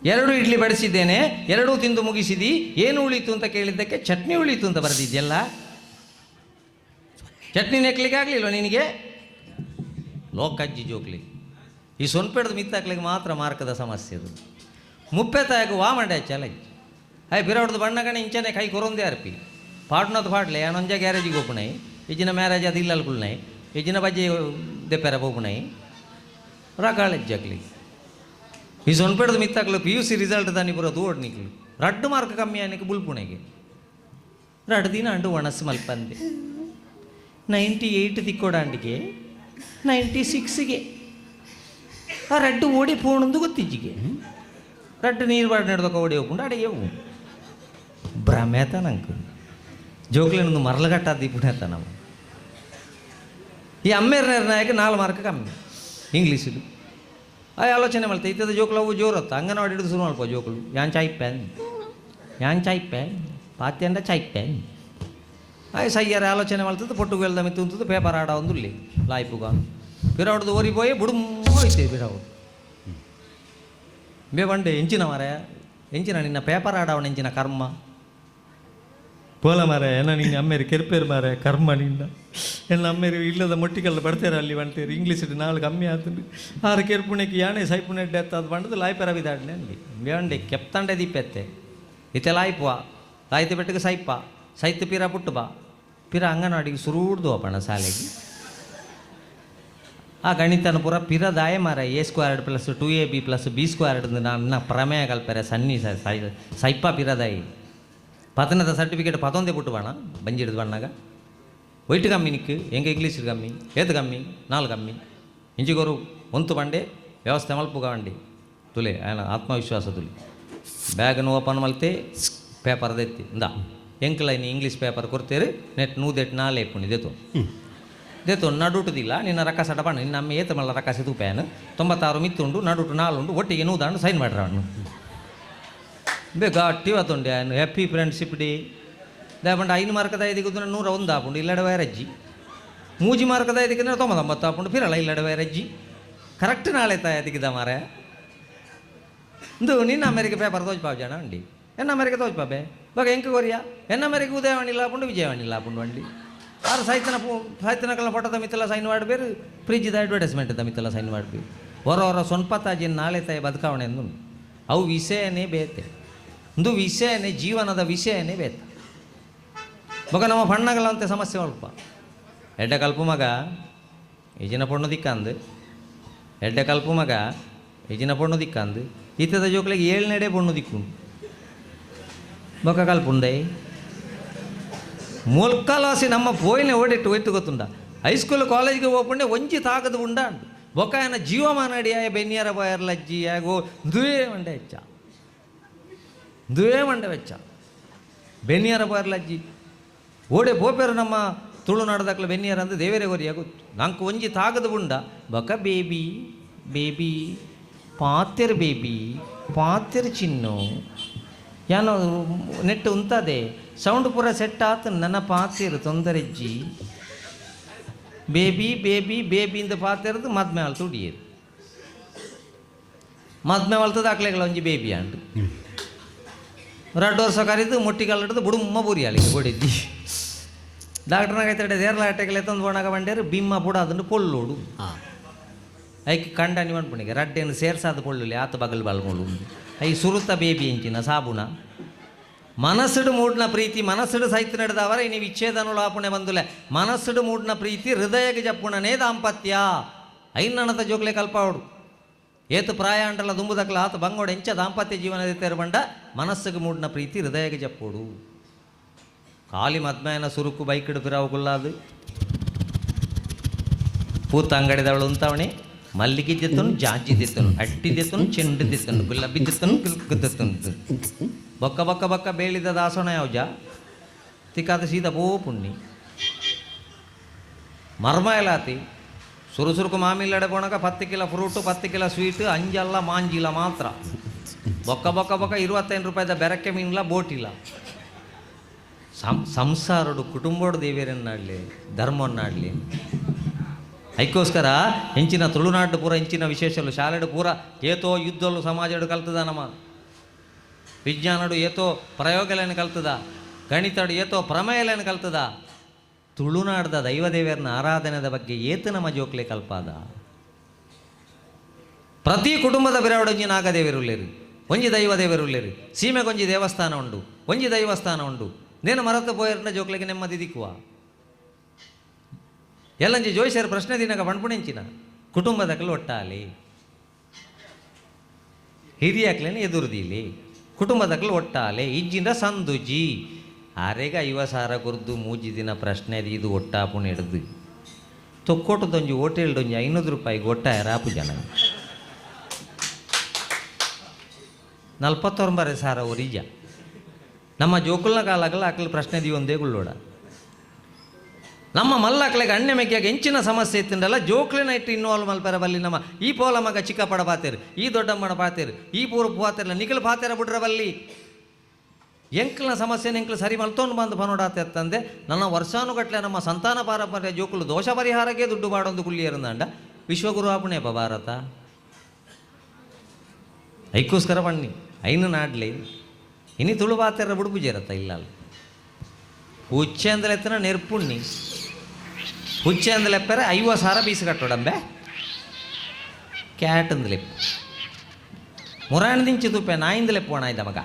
2 ಇಡ್ಲಿ ಬಡಿಸಿದ್ದೇನೆ, 2 ತಿಂದು ಮುಗಿಸಿದಿ, ಏನು ಉಳಿತು ಅಂತ ಕೇಳಿದ್ದಕ್ಕೆ ಚಟ್ನಿ ಉಳಿತು ಅಂತ ಬರೆದಿದ್ಯಲ್ಲ. ಚಟ್ನಿ ನೆಕ್ಲಿಕ್ಕೆ ಆಗ್ಲಿಲ್ವ ನಿನಗೆ? ಲೋಕಜ್ಜಿ ಜೋಕ್ಲಿ ಈ ಸೊನ್ಪೆಡ್ದು ಮಿತ್ತಾಕ್ಲಿಗೆ ಮಾತ್ರ ಮಾರ್ಕದ ಸಮಸ್ಯೆ ಅದು. ಮುಪ್ಪೆ ತಾಯకు ವಾ ಮಂಡೆ ಚಲಜ್ ಅಯ್ ಬಿರವಡ್ದು ಬಣ್ಣಗಣೆ ಇಂಚನೆ ಕೈ ಕೊರೊಂದೇ ಅರ್ಪಿ ಪಾಡ್ನದು ಪಾಡ್ಲೆ ಯಾನೊಂಜ ಗ್ಯಾರೇಜಿಗೆ ಹೋಪುಣೈ ಇಜ್ಜಿನ ಮ್ಯಾರೇಜ್ ಅದು ಇಲ್ಲಲ್ ಕುಳ್ನೈ ಇಜ್ಜಿನ ಬಜ್ಜಿ ದೆಪ್ಪೆರ ಹೋಪುಣೈ ರಕಾಳೆಜ್ಜಕ್ಲಿ ಈ ಸೊನ್ಪೆಡ್ದು ಮಿತ್ತಾಕ್ಲು ಪಿ ಯು ಸಿ ರಿಸಲ್ಟ್ ತಾನಿ ಪೂರ ತೂವಡ್ ನಿಕ್ಲು ರಡ್ಡು ಮಾರ್ಕ್ ಕಮ್ಮಿ ಆನಿಕ್ ಬುಲ್ಪುಣೆಗೆ ರಡ್ಡು ದಿನ ಅಂಡು ಒಣಸು ಮಲ್ಪಂದೆ 98 ತಿಕ್ಕೋಡಾಂಡಿಗೆ 96ಗೆ ಆ ರಡ್ಡು ಓಡಿ ಪೋಣಂದು ಗೊತ್ತಿಜ್ಜಿಗೆ ರಡ್ಡು ನೀರು ಬಾಡ್ ನಡ್ದೊಕ್ಕ ಓಡಿ ಹೋಗ್ಕೊಂಡು ಅಡಿಗೆ ಭ್ರಮೇತ ನಂಗೆ ಜೋಕ್ಲೇನೊಂದು ಮರಲಗಟ್ಟ ದೀಪುಣೇತ ನಾವು. ಈ ಅಮ್ಮೇರ್ ನಾಯಕ 4 ಮಾರ್ಕ್ ಕಮ್ಮಿ ಇಂಗ್ಲೀಷಿದು ಆ ಆಲೋಚನೆ ಮಾಡ್ತೆ ಇತ್ತದ ಜೋಕ್ಲು ಅವು ಜೋರತ್ತ ಅಂಗನವಾಡಿ ಹಿಡಿದು ಶುರು ಮಾಡ್ಕೋ ಜೋಕ್ಲು ಯಾನ್ ಚಾಯ್ ಪ್ಯಾನ್ ಯಾನ್ ಚಾಯ್ ಪ್ಯಾನ್ ಪಾತ್ಯಂಡ ಚಾಯ್ ಪ್ಯಾನ್ ಆಯ್ ಸಯ್ಯಾರ ಆಲೋಚನೆ ಮಾಡ್ತದ್ದು ಪೊಟ್ಟು ವೆಲ್ದ ಮಿತ್ತು ಪೇಪರ್ ಆಡ ಒಂದು ಇಲ್ಲಿ ಲಾಯ್ಪುಗ ಪಿರವಡ್ದು ಓರಿ ಪೋಯಿ ಬುಡುಮ್ ಹೋಯ್ತೆ ಪಿರವಡು ಬೇ ಬಂಡೆ ಎಂಚಿನ ಮಾರೆ ಎಂಚಿನ ನಿನ್ನ ಪೇಪರ್ ಆಡವಣ ಎಂಚಿನ ಕರ್ಮ ಪೋಲ ಮಾರೆ ಏನ ನಿನ್ನ ಅಮ್ಮೇರು ಕೆರ್ಪೇರು ಮಾರೆ ಕರ್ಮ ನಿನ್ನ ಎಲ್ಲ ಅಮ್ಮೇರು ಇಲ್ಲದ ಮೊಟ್ಟಿಗೆಲ್ಲ ಬಡ್ತೇರ ಅಲ್ಲಿ ಬಂಟೇರು ಇಂಗ್ಲೀಷ್ 4 ಕಮ್ಮಿ ಆತಂದು 6 ಕೆರ್ಪುಣೆಗೆ ಯಾಣೆ ಸೈಪುಣೆ ಡೆತ್ ಅದು ಬಂಡದು ಲಾಯ್ಪೆರ ಬಿದಾಡ್ನೆ ಅಲ್ಲಿ ಬೇವಂಡೆ ಕೆಪ್ತಂಡೆ ದೀಪೆತ್ತೆ ಇತ್ತೆ ಲಾಯ್ಪುವ ಲಾಯ್ತು ಬೆಟ್ಟಗೆ ಸೈಪ ಸೈತು ಪಿರ ಪುಟ್ಟು ಬಾ ಪಿರ ಅಂಗನವಾಡಿಗೆ ಸುರೂಡ್ದು ಅಪ್ಪಣ ಶಾಲೆಗೆ ಆ ಗಣಿತನ ಪೂರ ಪಿರದಾಯ ಮಾರ A squared plus 2ab plus B squared ನನ್ನ ಪ್ರಮೇಯ ಕಲ್ಪೆರೆ ಸನ್ನಿ ಸೈಪ ಪಿರದಾಯಿ ಪತನದ ಸರ್ಟಿಫಿಕೇಟ್ ಪತೊಂದೇ ಪುಟ್ಟು ಬಾಣ ಬಂಜಿಡ್ದು ಬಣ್ಣಾಗ ಒಯ್ಟ್ ಕಮ್ಮಿ ನಿಕ್ಕು ಎಂಗೆ ಇಂಗ್ಲೀಷ್ ಕಮ್ಮಿ ಏತು ಕಮ್ಮಿ 4 ಕಮ್ಮಿ ಇಂಚಿಗೊರು ಒಂತು ಬಂಡೆ ವ್ಯವಸ್ಥೆ ಮಲ್ಪುಗ ಬಂಡಿ ತುಲೆ ಆಯನ ಆತ್ಮವಿಶ್ವಾಸ ತುಲೆ ಬ್ಯಾಗನ್ನು ಓಪನ್ ಮಲ್ತೆ ಪೇಪರ್ ದೆತ್ತಿ ಇಂದ ಎಂಕ್ಲ ಇನ್ನು ಇಂಗ್ಲೀಷ್ ಪೇಪರ್ ಕೊಡ್ತೇರು ನೆಟ್ ನೂದೆಟ್ ನಾಲೆ ಪುಣಿ ದೇತು ದೇತು ನಡುಟುದಿಲ್ಲ ನಿನ್ನ ರಕ್ಕಸಟ ಬಣ್ಣ ನಿನ್ನ ಅಮ್ಮ ಏತ ಮಲ್ಲ ರಕ್ಕಸೆ ತೂಪ್ಯಾನು 96 ಮಿತ್ತುಂಡು ನಡುಟು 4 ಉಂಡು ಒಟ್ಟಿಗೆ ನೂದಾಂಡು ಸೈನ್ ಮಾಡ್ರ ಅವನು. ಬೇ ಗಟ್ಟಿ ವತುಂಡೆ ಹ್ಯಾಪಿ ಫ್ರೆಂಡ್ಶಿಪ್ ಡೇ. ದಾಯೆ 5 ಮಾರ್ಕದ ಐದಿಗೆ 101 ಆಪುಂಡು ಇಲ್ಲಡೆ ವೈರಜ್ಜಿ. 3 ಮಾರ್ಕದ ಐದಿಗೆ 99 ಆಪುಂಡು ಫಿರಳ ಇಲ್ಲಡೆ ವೈರಜ್ಜಿ. ಕರೆಕ್ಟ್ ನಾಳೆ ತಾಯ ದಿಕ್ಕಿದ ಮಾರೆ. ಇಂದು ನಿನ್ನ ಅಮೆರಿಕ ಪೇಪರ್ ತೋಜ್ಪಾವು ಜನ ಅಂಡಿ ಎನ್ನ ಅಮೆರಿಕ ತೋಜ್ಪಾಬೆ ಬಗ ಎಂಕ ಕೊರಿಯಾ ಎನ್ನ ಅಮೆರಿಕ ಉದಯವಾಣಿ ಆಪುಂಡು ವಿಜಯವಾಣಿ ಆಪುಂಡು ಅಂಡಿ. ಆರು ಸಾಹಿತ್ಯನ ಸಾಹಿತ್ಯನಕಲ್ನ ಫೋಟೋದ ಮಿತ್ತಲ ಸೈನ್ ಮಾಡಬೇರು, ಫ್ರಿಜ್ದ ಅಡ್ವರ್ಟೈಸ್ಮೆಂಟ್ದ ಮಿತ್ತಲ ಸೈನ್ ಮಾಡಬೇರು. ಹೊರ ಹೊರ ಸೊನ್ಪತಾಜಿನ ನಾಳೆ ತಾಯಿ ಬದುಕಾವಣೆ ಅಂದು ಅವು ವಿಷಯನೇ ಬೇತೆ, ಒಂದು ವಿಷಯನೇ ಜೀವನದ ವಿಷಯನೇ ಬೇತೆ. ಮಗ ನಮ್ಮ ಬಣ್ಣಗಳಂತೆ ಸಮಸ್ಯೆ ಅಲ್ಪ. ಎಡ್ಡೆ ಕಲ್ಪು ಮಗ ಈಜಿನ ಪೊಣ್ಣು ದಿಕ್ಕಂದು, ಎಡ್ಡೆ ಕಲ್ಪು ಮಗ ಈಜಿನ ಪೊಣ್ಣು ದಿಕ್ಕಂದು, ಇತ್ತದ ಜೋಕ್ಲಿಗೆ ಏಳ್ನೆಡೆ ಪೊಣ್ಣು ದಿಕ್ಕು ಬೊಕ್ಕ ಕಲ್ಪುಂಡೆ ಮುಲ್ಕಲಾಸಿ ನಮ್ಮ ಪೋಯಿನ ಓಡಿಟ್ಟು ಹೋಯ್ತು ಗೊತ್ತುಂಡ. ಹೈಸ್ಕೂಲ್ ಕಾಲೇಜ್ಗೆ ಹೋಗ್ಪುಂಡೆ ಒಂಜಿ ತಾಗದು ಉಂಡ ಬೊಕ್ಕ ಏನ ಜೀವಮಾನ ಅಡಿಯಾಯ ಬೆನ್ನಿಯರ ಬಾಯರ್ಲಜ್ಜಿ ಯಾಗೋ ದುವೇ ಮಂಡೆ ಹೆಚ್ಚ, ದುವೇ ಮಂಡೆ ವೆಚ್ಚ ಬೆನ್ನಿಯರ ಬಾಯರ್ಲಜ್ಜಿ ಓಡೆ ಪೋಪೇರು ನಮ್ಮ ತುಳುನಾಡದಕ್ಲ ಬೆನ್ನಿಯರ ಅಂದು ದೇವರೇ ಗೊರಿಯ ಗೊತ್ತು. ನಂಗೆ ಒಂಜಿ ತಾಗದು ಉಂಡ ಬೊಕ್ಕ ಬೇಬಿ ಬೇಬಿ ಪಾತೆರ್ ಬೇಬಿ ಪಾತೆರ್ ಚಿನ್ನು ಯಾನೋ ನೆಟ್ಟು ಉಂತದೆ ಸೌಂಡ್ ಪೂರ ಸೆಟ್ ಆತು ನನ್ನ ಪಾತಿರು ತೊಂದರೆಜ್ಜಿ ಬೇಬಿ ಬೇಬಿ ಬೇಬಿಂದ ಪಾತಿರದು ಮದ್ಮೆ ಆಲ್ತು ಉಡಿಯರು ಮದ್ಮೆ ಆಲ್ತದ ಅಕ್ಲೆಗಳ ಒಂಜಿ ಬೇಬಿ ಅಂಡು 2 ವರ್ಷ ಕರಿದು ಮುಟ್ಟಿಗಲ್ಲಿಡ್ದು ಬುಡುಮ್ಮ ಬುರಿ ಅಲ್ಲಿಗೆ ಬೊಡಿದ್ದಿ ಡಾಕ್ಟರ್ನಾಗ ಐತಡೆ ದೇರ್ಲ ಆಟೆಗೆ ತಂದು ಬೋಣಾಗ ಬಂಡೇರು ಬಿಮ್ಮ ಬುಡ ಅದನ್ನು ಪೊಳ್ಳೋಡು ಐಕೆ ಕಂಡನಿ ಮನ್ಪುಣಿಗೆ ರಡ್ಡೆಯನ್ನು ಸೇರ್ಸಾದ ಪೊಳ್ಳುಲಿ ಆತ ಬಗಲ್ ಬಲ್ಮೋಳು I ಸುರುತ ಬೇಬಿ ಎಂಚಿನ ಸಾಬುಣ ಮನಸ್ಸುಡು ಮೂಡ್ನ ಪ್ರೀತಿ ಮನಸ್ಸುಡು ಸೈತ್ ನಡೆದವರ ನೀವು ವಿಚ್ಛೇದನಲು ಆಪುಣೆ ಬಂದುಲೆ ಮನಸ್ಸುಡು ಮೂಡ್ನ ಪ್ರೀತಿ ಹೃದಯಗೆ ಜಪ್ಪುಣನೇ ದಾಂಪತ್ಯ ಐನ್ನಣದ ಜೋಕ್ಲೆ ಕಲ್ಪಾವಡು ಏತು ಪ್ರಾಯ ಅಂಡಲ ದುಂಬುದಕ್ಲ ಆತ ಬಂಗೋಡು ಎಂಚ ದಾಂಪತ್ಯ ಜೀವನ ತೇರು ಬಂಡ ಮನಸ್ಸಿಗೆ ಮೂಡ್ನ ಪ್ರೀತಿ ಹೃದಯಗೆ ಜಪ್ಪೋಡು. ಖಾಲಿ ಮದ್ಮಯನ ಸುರುಕು ಬೈಕಿಡು ಪಿರಾವು ಕುಲ್ಲಾದು ಪೂತ ಅಂಗಡಿದವಳು ಉಂತವಣೆ ಮಲ್ಲಿಗೆ ದಿತ್ತನು ಜಾಜಿ ದಿತ್ತನು ಅಟ್ಟಿ ದಿತ್ತನು ಚೆಂಡು ದಿತ್ತನು ಗುಲಾಬಿ ದಿತ್ತನು ಗುಲ್ಕು ಬೊಕ್ಕ ಬೊಕ್ಕ ಬೊಕ್ಕ ಬೇಳಿದ ದಾಸೋಣ ಯಾವ್ಜ ತಿಕ್ಕಾದ ಸೀದಾ ಪೋ ಪುಣ್ಣಿ ಮರ್ಮ ಎಲ್ಲಾತಿ ಸುರು ಸುರುಕು ಮಾಮಿಲ್ಲಡೆ ಪೋಣಕ 10 ಕಿಲೋ ಫ್ರೂಟು 10 ಕಿಲೋ ಸ್ವೀಟು ಅಂಜಲ್ಲ ಮಾಂಜಿಲ್ಲ ಮಾತ್ರ ಬೊಕ್ಕ ಬೊಕ್ಕ ಬೊಕ್ಕ 25 ರೂಪಾಯಿದ ಬೆರಕೆ ಮೀನಿಲ್ಲ ಬೋಟಿಲ್ಲ. ಸಂಸಾರಡು ಕುಟುಂಬೋಡು ದೇವೇರನ್ನಾಡಲಿ ಧರ್ಮವನ್ನಾಡಲಿ. ಐಕ್ಕೋಸ್ಕರ ಹೆಂಚಿನ ತುಳುನಾಡು ಪೂರ ಹೆಂಚಿನ ವಿಶೇಷಲು ಶಾಲೆಡು ಪೂರ ಏತೋ ಯುದ್ಧಲು ಸಮಾಜಡು ಕಲ್ತದ ನಮ್ಮ ವಿಜ್ಞಾನಡು ಏತೋ ಪ್ರಯೋಗಲೇನು ಕಲ್ತದ ಗಣಿತಡು ಏತೋ ಪ್ರಮೇಯಲೇನು ಕಲ್ತದ. ತುಳುನಾಡ್ದ ದೈವದೇವರನ್ನ ಆರಾಧನೆದ ಬಗ್ಗೆ ಏತು ನಮ್ಮ ಜೋಕ್ಲೆ ಕಲ್ಪಾದ. ಪ್ರತಿ ಕುಟುಂಬದ ಬಿರಾವಡೊಂಜಿ ನಾಗದೇವರುಳ್ಳೇರು ಒಂಜಿ ದೈವದೇವರುಳ್ಳೇರು ಸೀಮೆಗೊಂಜಿ ದೇವಸ್ಥಾನ ಉಂಡು ಒಂಜಿ ದೈವಸ್ಥಾನ ಉಂಡು. ನೇನು ಮರತ ಪೋಯರ್ನ ಜೋಕ್ಲೆಗೆ ನೆಮ್ಮದಿ ದಿಕ್ಕುವ ಎಲ್ಲಂಜಿ ಜೋಯಿಸರು ಪ್ರಶ್ನೆ ದಿನಕ ಪಣ್ಪುಣೆಂಚಿನ ಕುಟುಂಬದಕಲು ಒಟ್ಟಾಲಿ ಹಿರಿಯಾಕ್ಲೇನೆ ಎದುರುದೀಲಿ ಕುಟುಂಬದಕಲು ಒಟ್ಟಾಲೆ ಇಜ್ಜಿಂದ ಸಂದುಜಿ ಆರೆಗ 50,000 ಕುರ್ದು ಮೂಜಿ ದಿನ ಪ್ರಶ್ನೆ ಇದು ಒಟ್ಟಾಪುಣ ಹಿಡ್ದು ತೊಕ್ಕೋಟದೊಂಜಿ ಹೋಟೆಲ್ಡೊಂಜಿ 500 ರೂಪಾಯಿಗೆ ಒಟ್ಟಾಯ ರಾಪು ಜನ 49,000 ಒರಿಜ ನಮ್ಮ ಜೋಕುಲ್ನ ಕಾಲಾಗಲ್ಲ ಆಕಲು ಪ್ರಶ್ನೆ ದಿವೊಂದೇ ಗುಳ್ಳೋಡ. ನಮ್ಮ ಮಲ್ಲಕ್ಲೆಗೆ ಅಣ್ಣೆ ಮೆಗ್ಯಾಗ ಹೆಂಚಿನ ಸಮಸ್ಯೆ ಇತ್ತಿಂಡಲ್ಲ ಜೋಕ್ಲೆನ ಇಟ್ಟು ಇನ್ವಾಲ್ವ್ ಮಲ್ಪೆರ ಬಲ್ಲಿ ನಮ್ಮ ಈ ಪೋಲ ಮಗ ಚಿಕ್ಕಪ್ಪಡ ಪಾತೇರು ಈ ದೊಡ್ಡಮ್ಮನ ಪಾತೇರು ಈ ಪೂರ ಪಾತೇರ್ಲ ನಿಖಲ್ ಪಾತೇರ ಬಿಡ್ರ ಬಲ್ಲಿ ಎಂಕ್ಲನ ಸಮಸ್ಯೆನ ಎಂಕ್ಲು ಸರಿ ಮಲ್ತೊಂಡು ಬಂದು ಪನೋಡಾತೆತ್ತಂದೆ ನನ್ನ ವರ್ಷಾನುಗಟ್ಲೆ ನಮ್ಮ ಸಂತಾನ ಪಾರಂಪರ್ಯ ಜೋಕುಲು ದೋಷ ಪರಿಹಾರಕ್ಕೆ ದುಡ್ಡು ಬಾಡೊಂದು ಕುಲ್ಲಿಯರಂದಂಡ ವಿಶ್ವಗುರು ಆಪುಣೇಪ ಭಾರತ ಐಕ್ಕೋಸ್ಕರ ಬನ್ನಿ ಐನು ನಾಡ್ಲಿ ಇನಿ ತುಳು ಪಾತೆರ ಬುಡುಪುಜೇರತ್ತ ಇಲ್ಲ ಹುಚ್ಚೆ ಅಂದ್ರೆ ಎತ್ತನ ನೆರ್ಪುಣ್ಣಿ ಹುಚ್ಚೆ ಅಂದ್ರೆ ಲೆಪ್ಪರೆ 50,000 ಬೀಸು ಕಟ್ಟೋಡಂಬೆ ಕ್ಯಾಟ್ ಅಂದ್ಲೆಪ್ಪು ಮುರಾಣದಿಂಚಿ ತುಪ್ಪೆ ನಾಯಿಂದಲೆಪ್ಪು ಆಯ್ದ ಮಗ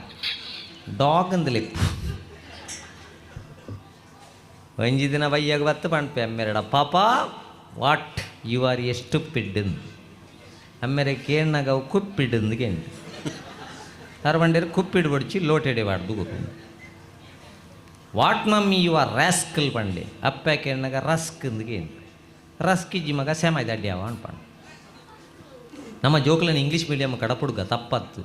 ಡಾಗ್ ಅಂದ್ಲೆಪ್ಪು. ಒಂಜಿ ದಿನ ಬಯ್ಯಾಗ ಬತ್ತು ಪಣ್ಪೆ ಅಮ್ಮೆರಡ ಪಾಪ what you are ಎಷ್ಟು ಪಿಡ್ ಅಮ್ಮೆರೆ ಕೇಣ್ಣಾಗ ಅವು ಕುಪ್ಪಿಡ್ಂದು ಕೇಂದು ಅರವಂಡೇರು ಕುಪ್ಪಿಡ್ ಬಡಿಚಿ ಲೋಟೆಡೆ ಬಾರ್ದು ಗೊತ್ತು. What mummy you are rascal ಪಂಡೆ ಅಪ್ಪ ಕೇಣ್ಣಾಗ ರಸ್ಕ್ ಅಂದು ರಸ್ಕ್ ಇಜ್ಜಿ ಮಗ ಸೆಮಾಯ್ದ ಅಡ್ಡಿ ಅವ ಅನ್ಪಂಡು. ನಮ್ಮ ಜೋಕ್ಲನ ಇಂಗ್ಲೀಷ್ ಮೀಡಿಯಮ್ ಕಡಪುಡ್ಗ ತಪ್ಪತ್ತು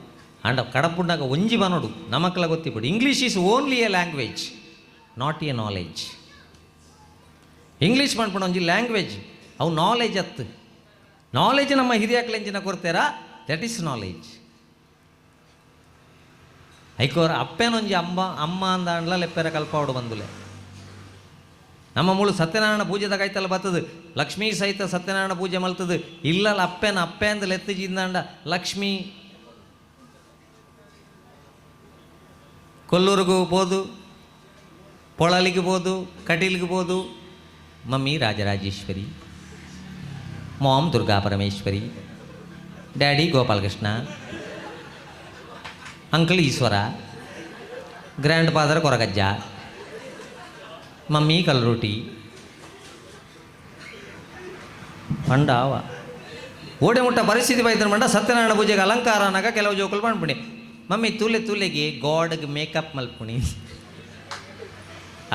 ಅಂಡ ಕಡಪುಡ್ನಾಗ ಒಂಜಿ ಬನೋಡು ನಮಕ್ಲ ಗೊತ್ತಿಪಡು English is only a language not a knowledge. English ಪನ್ಪುಣ ಒಂಜಿ ಲ್ಯಾಂಗ್ವೇಜ್ ಅವು ನಾಲೆಜ್ ಅತ್ತು. ನಾಲೆಜ್ ನಮ್ಮ ಹಿರಿಯಾಕ್ಲೆಂಚಿನ ಕೊಡ್ತೇರಾ that is knowledge. ಐಕೋರ ಅಪ್ಪೆನೊಂಜಿ ಅಂಬ ಅಮ್ಮ ಅಂದಾಂಡ್ಲ ಲೆಪ್ಪೆರ ಕಲ್ಪಾವಡು ಬಂದುಲೆ. ನಮ್ಮ ಮೂಳು ಸತ್ಯನಾರಾಯಣ ಪೂಜೆದ ಕೈತಲ್ಲ ಬರ್ತದೆ, ಲಕ್ಷ್ಮೀ ಸಹಿತ ಸತ್ಯನಾರಾಯಣ ಪೂಜೆ ಮಲ್ತದೆ. ಇಲ್ಲಲ್ಲ ಅಪ್ಪೆನ ಅಪ್ಪೆ ಅಂದ ಲೆತ್ತಿಜಿಂದಾಂಡ ಲಕ್ಷ್ಮೀ ಕೊಲ್ಲೂರಿಗೂ ಬೋದು, ಪೊಳಲಿಗೆ ಬೋದು, ಕಟೀಲಿಗೆ ಬೋದು. Mummy Rajarajeshwari, mom Durga Parameshwari, daddy Gopalakrishna, uncle Ishwara, grandfather Koragajja, mummy Kalroti ಪಂಡಾವ. ಓಡೆ ಮುಟ್ಟ ಪರಿಸ್ಥಿತಿ ಬೈತನ ಮಂಡ ಸತ್ಯನಾರಾಯಣ ಪೂಜೆಗೆ ಅಲಂಕಾರ ಅನ್ನಾಗ ಕೆಲವು ಜೋಕುಲು ಪಂಡ್ಪುಣಿ ಮಮ್ಮಿ ತೂಲೆ ತೂಲೆಗೆ ಗಾಡ್ಗೆ ಮೇಕಪ್ ಮಲ್ಪುಣಿ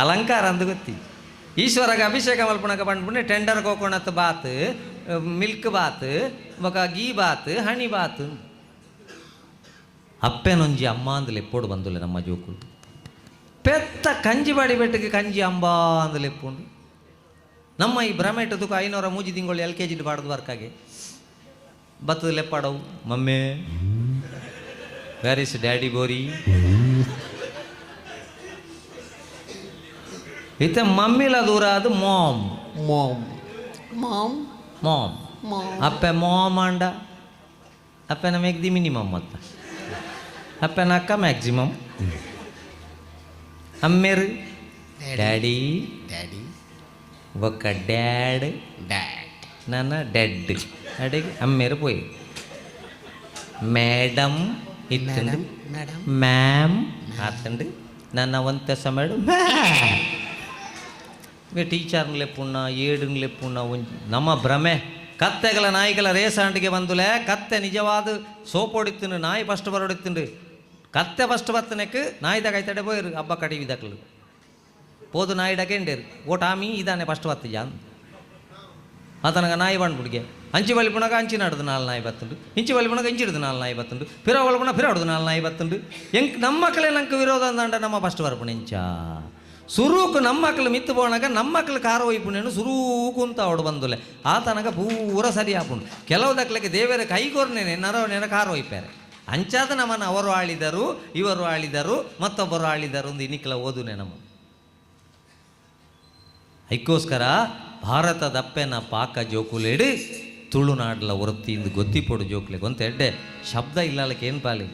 ಅಲಂಕಾರ ಅಂದು ಗೊತ್ತಿ. ಈಶ್ವರಗೆ ಅಭಿಷೇಕ ಮಲ್ಪುಣಕ ಪಂಡ್ಪುಣಿ ಟೆಂಡರ್ ಕೋಕೋನತ್ ಬಾತ್, ಮಿಲ್ಕ್ ಬಾತ್, ಬೊಕ ಗೀ ಬಾತ್, ಹನಿ ಬಾತ್. ಅಪ್ಪೆನೊಂಜಿ ಅಮ್ಮ ಅಂದ್ ಲೆಪ್ಪೋಡು ಬಂದುಲೆ ನಮ್ಮ ಜೋಕುಲು. ಪೆತ್ತ ಕಂಜಿ ಬಾಡಿ ಬೆಟ್ಟಿಗೆ ಕಂಜಿ ಅಂಬಾ ಅಂದ್ ಲೆಪ್ಪುಂಡು. ನಮ್ಮ ಈ ಭ್ರಮೆಟ್ ತುಕ 500 ಮೂಜಿ ತಿಂಗಳು ಎಲ್ ಕೆ ಜಿ ಬಾಡ್ದು ವರ್ಕಾಗೆ ಬತ್ತದ ಲೆಪ್ಪಾಡವು. ಮಮ್ಮಿ ವೇರ್ is daddy ಬೋರಿ ಇತ್ತ ಮಮ್ಮಿಲ ದೂರ ಅದು ma'am ma'am ma'am ma'am ma'am. ಅಪ್ಪೆ ಮಾಮ್ ಅಂಡ ಅಪ್ಪೆನ ಮೇಗ್ದಿ ಮಿನಿಮಮ್ ಮತ್ತ ಅಪ್ಪೆನ ಅಕ್ಕ ಮ್ಯಾಕ್ಸಿಮಮ್ ಅಮ್ಮೇರು ಡ್ಯಾಡಿ ಡ್ಯಾಡಿ ಬೊಕ್ಕ ಡ್ಯಾಡ್ ಡ್ಯಾಡ್ ನನ್ನ ಡೆಡ್ ಅಡಿಗೆ ಅಮ್ಮೇರು ಪೋಯಿ ಮೇಡಮ್ ಇತ್ತಂಡು ಮೇಡಮ್ ಮ್ಯಾಮ್ ಆತಂಡು ನನ್ನ ಒಂತೆ ಸಮಯ ಟೀಚರ್ನ್ ಲೆಪ್ಪುಣ್ಣ ಏಡುನ್ ಲೆಪ್ಪುಣ್ಣ ಒಂಜಿ ನಮ್ಮ ಭ್ರಮೆ. ಕತ್ತೆಗಳ ನಾಯಿಗಳ ರೇಸಾಂಟಿಗೆ ಬಂದುಲೆ ಕತ್ತೆ ನಿಜವಾದ ಸೋಪ್ ಹೊಡಿತಿಂಡು ನಾಯಿ ಫಸ್ಟ್ ಬರೋಡಿತ್ತಿಂಡು ಕತ್ತೆ ಫಸ್ಟ್ ಬತ್ತನೆಕ್ ನಾಯಿದ ಕೈತಡೆ ಪೋಯಿರು ಹಬ್ಬ ಕಡಿವಿದಕ್ಲು ಪೋದು ನಾಯಿ ಡಕೆಂಡೇರು ಓ ಟಾಮಿ ಇದಾನೆ ಫಸ್ಟ್ ಬತ್ತಿಜ ಆತನಗ ನಾಯಿ ಬಂದ್ಬಿಡಿಗೆ ಅಂಚಿ ಬಲಿಪುಣಗ ಅಂಚಿ ನಡ್ದು ನಾಲ್ ನಾಯಿ ಬತ್ತುಂಡು, ಇಂಚಿ ಬಲಿಪುಣಗ ಇಂಚಿಡ್ದು ನಾಲ್ ನಾಯಿ ಬತ್ತುಂಡು, ಪಿರ ಬಲಿಪುಣ ಪಿರ ಹೊಡ್ದು ನಾಲ್ ನಾಯಿ ಬತ್ತುಂಡು. ಎಂಕ್ ನಮ್ಮ ಮಕ್ಕಳೇ ನಂಗೆ ವಿರೋಧ ಅಂದಾಂಡ ನಮ್ಮ ಫಸ್ಟ್ ಬರ್ಪುಣ ಇಂಚ ಸುರೂಕು ನಮ್ಮ ಮಕ್ಕಳು ಮಿತ್ತು ಪೋಣಗ ನಮ್ಮ ಮಕ್ಕಳು ಕಾರ ಒಯ್ಪುಣೇನು ಸುರೂಕು ಅಂತ ಅವಡು ಬಂದುಲೆ ಆತನಗ ಪೂರ ಸರಿ ಆಪುಂಡು. ಕೆಲವು ದಕ್ಲಕ್ಕೆ ದೇವರ ಕೈಗೋರ್ನೇನೆ ನರವ ನೆನ ಕಾರ ಒಯ್ಪಾರೆ. ಅಂಚಾದ ನಮ್ಮನ್ನು ಅವರು ಆಳಿದರು ಇವರು ಆಳಿದರು ಮತ್ತೊಬ್ಬರು ಆಳಿದರು ಒಂದು ಇನ್ನಿಕ್ಲ ಓದುನೆ ನಮ್ಮ. ಐಕ್ಕೋಸ್ಕರ ಭಾರತದ ಅಪ್ಪೆನ ಪಾಕ ಜೋಕುಲೇಡು ತುಳುನಾಡ್ಲ ವೃತ್ತಿಯಿಂದ ಗೊತ್ತಿಪೋಡು ಜೋಕುಲೆ ಗೊಂತ ಎಡ್ಡೆ ಶಬ್ದ ಇಲ್ಲಲಕ್ಕೆ ಏನು ಪಾಲಿ.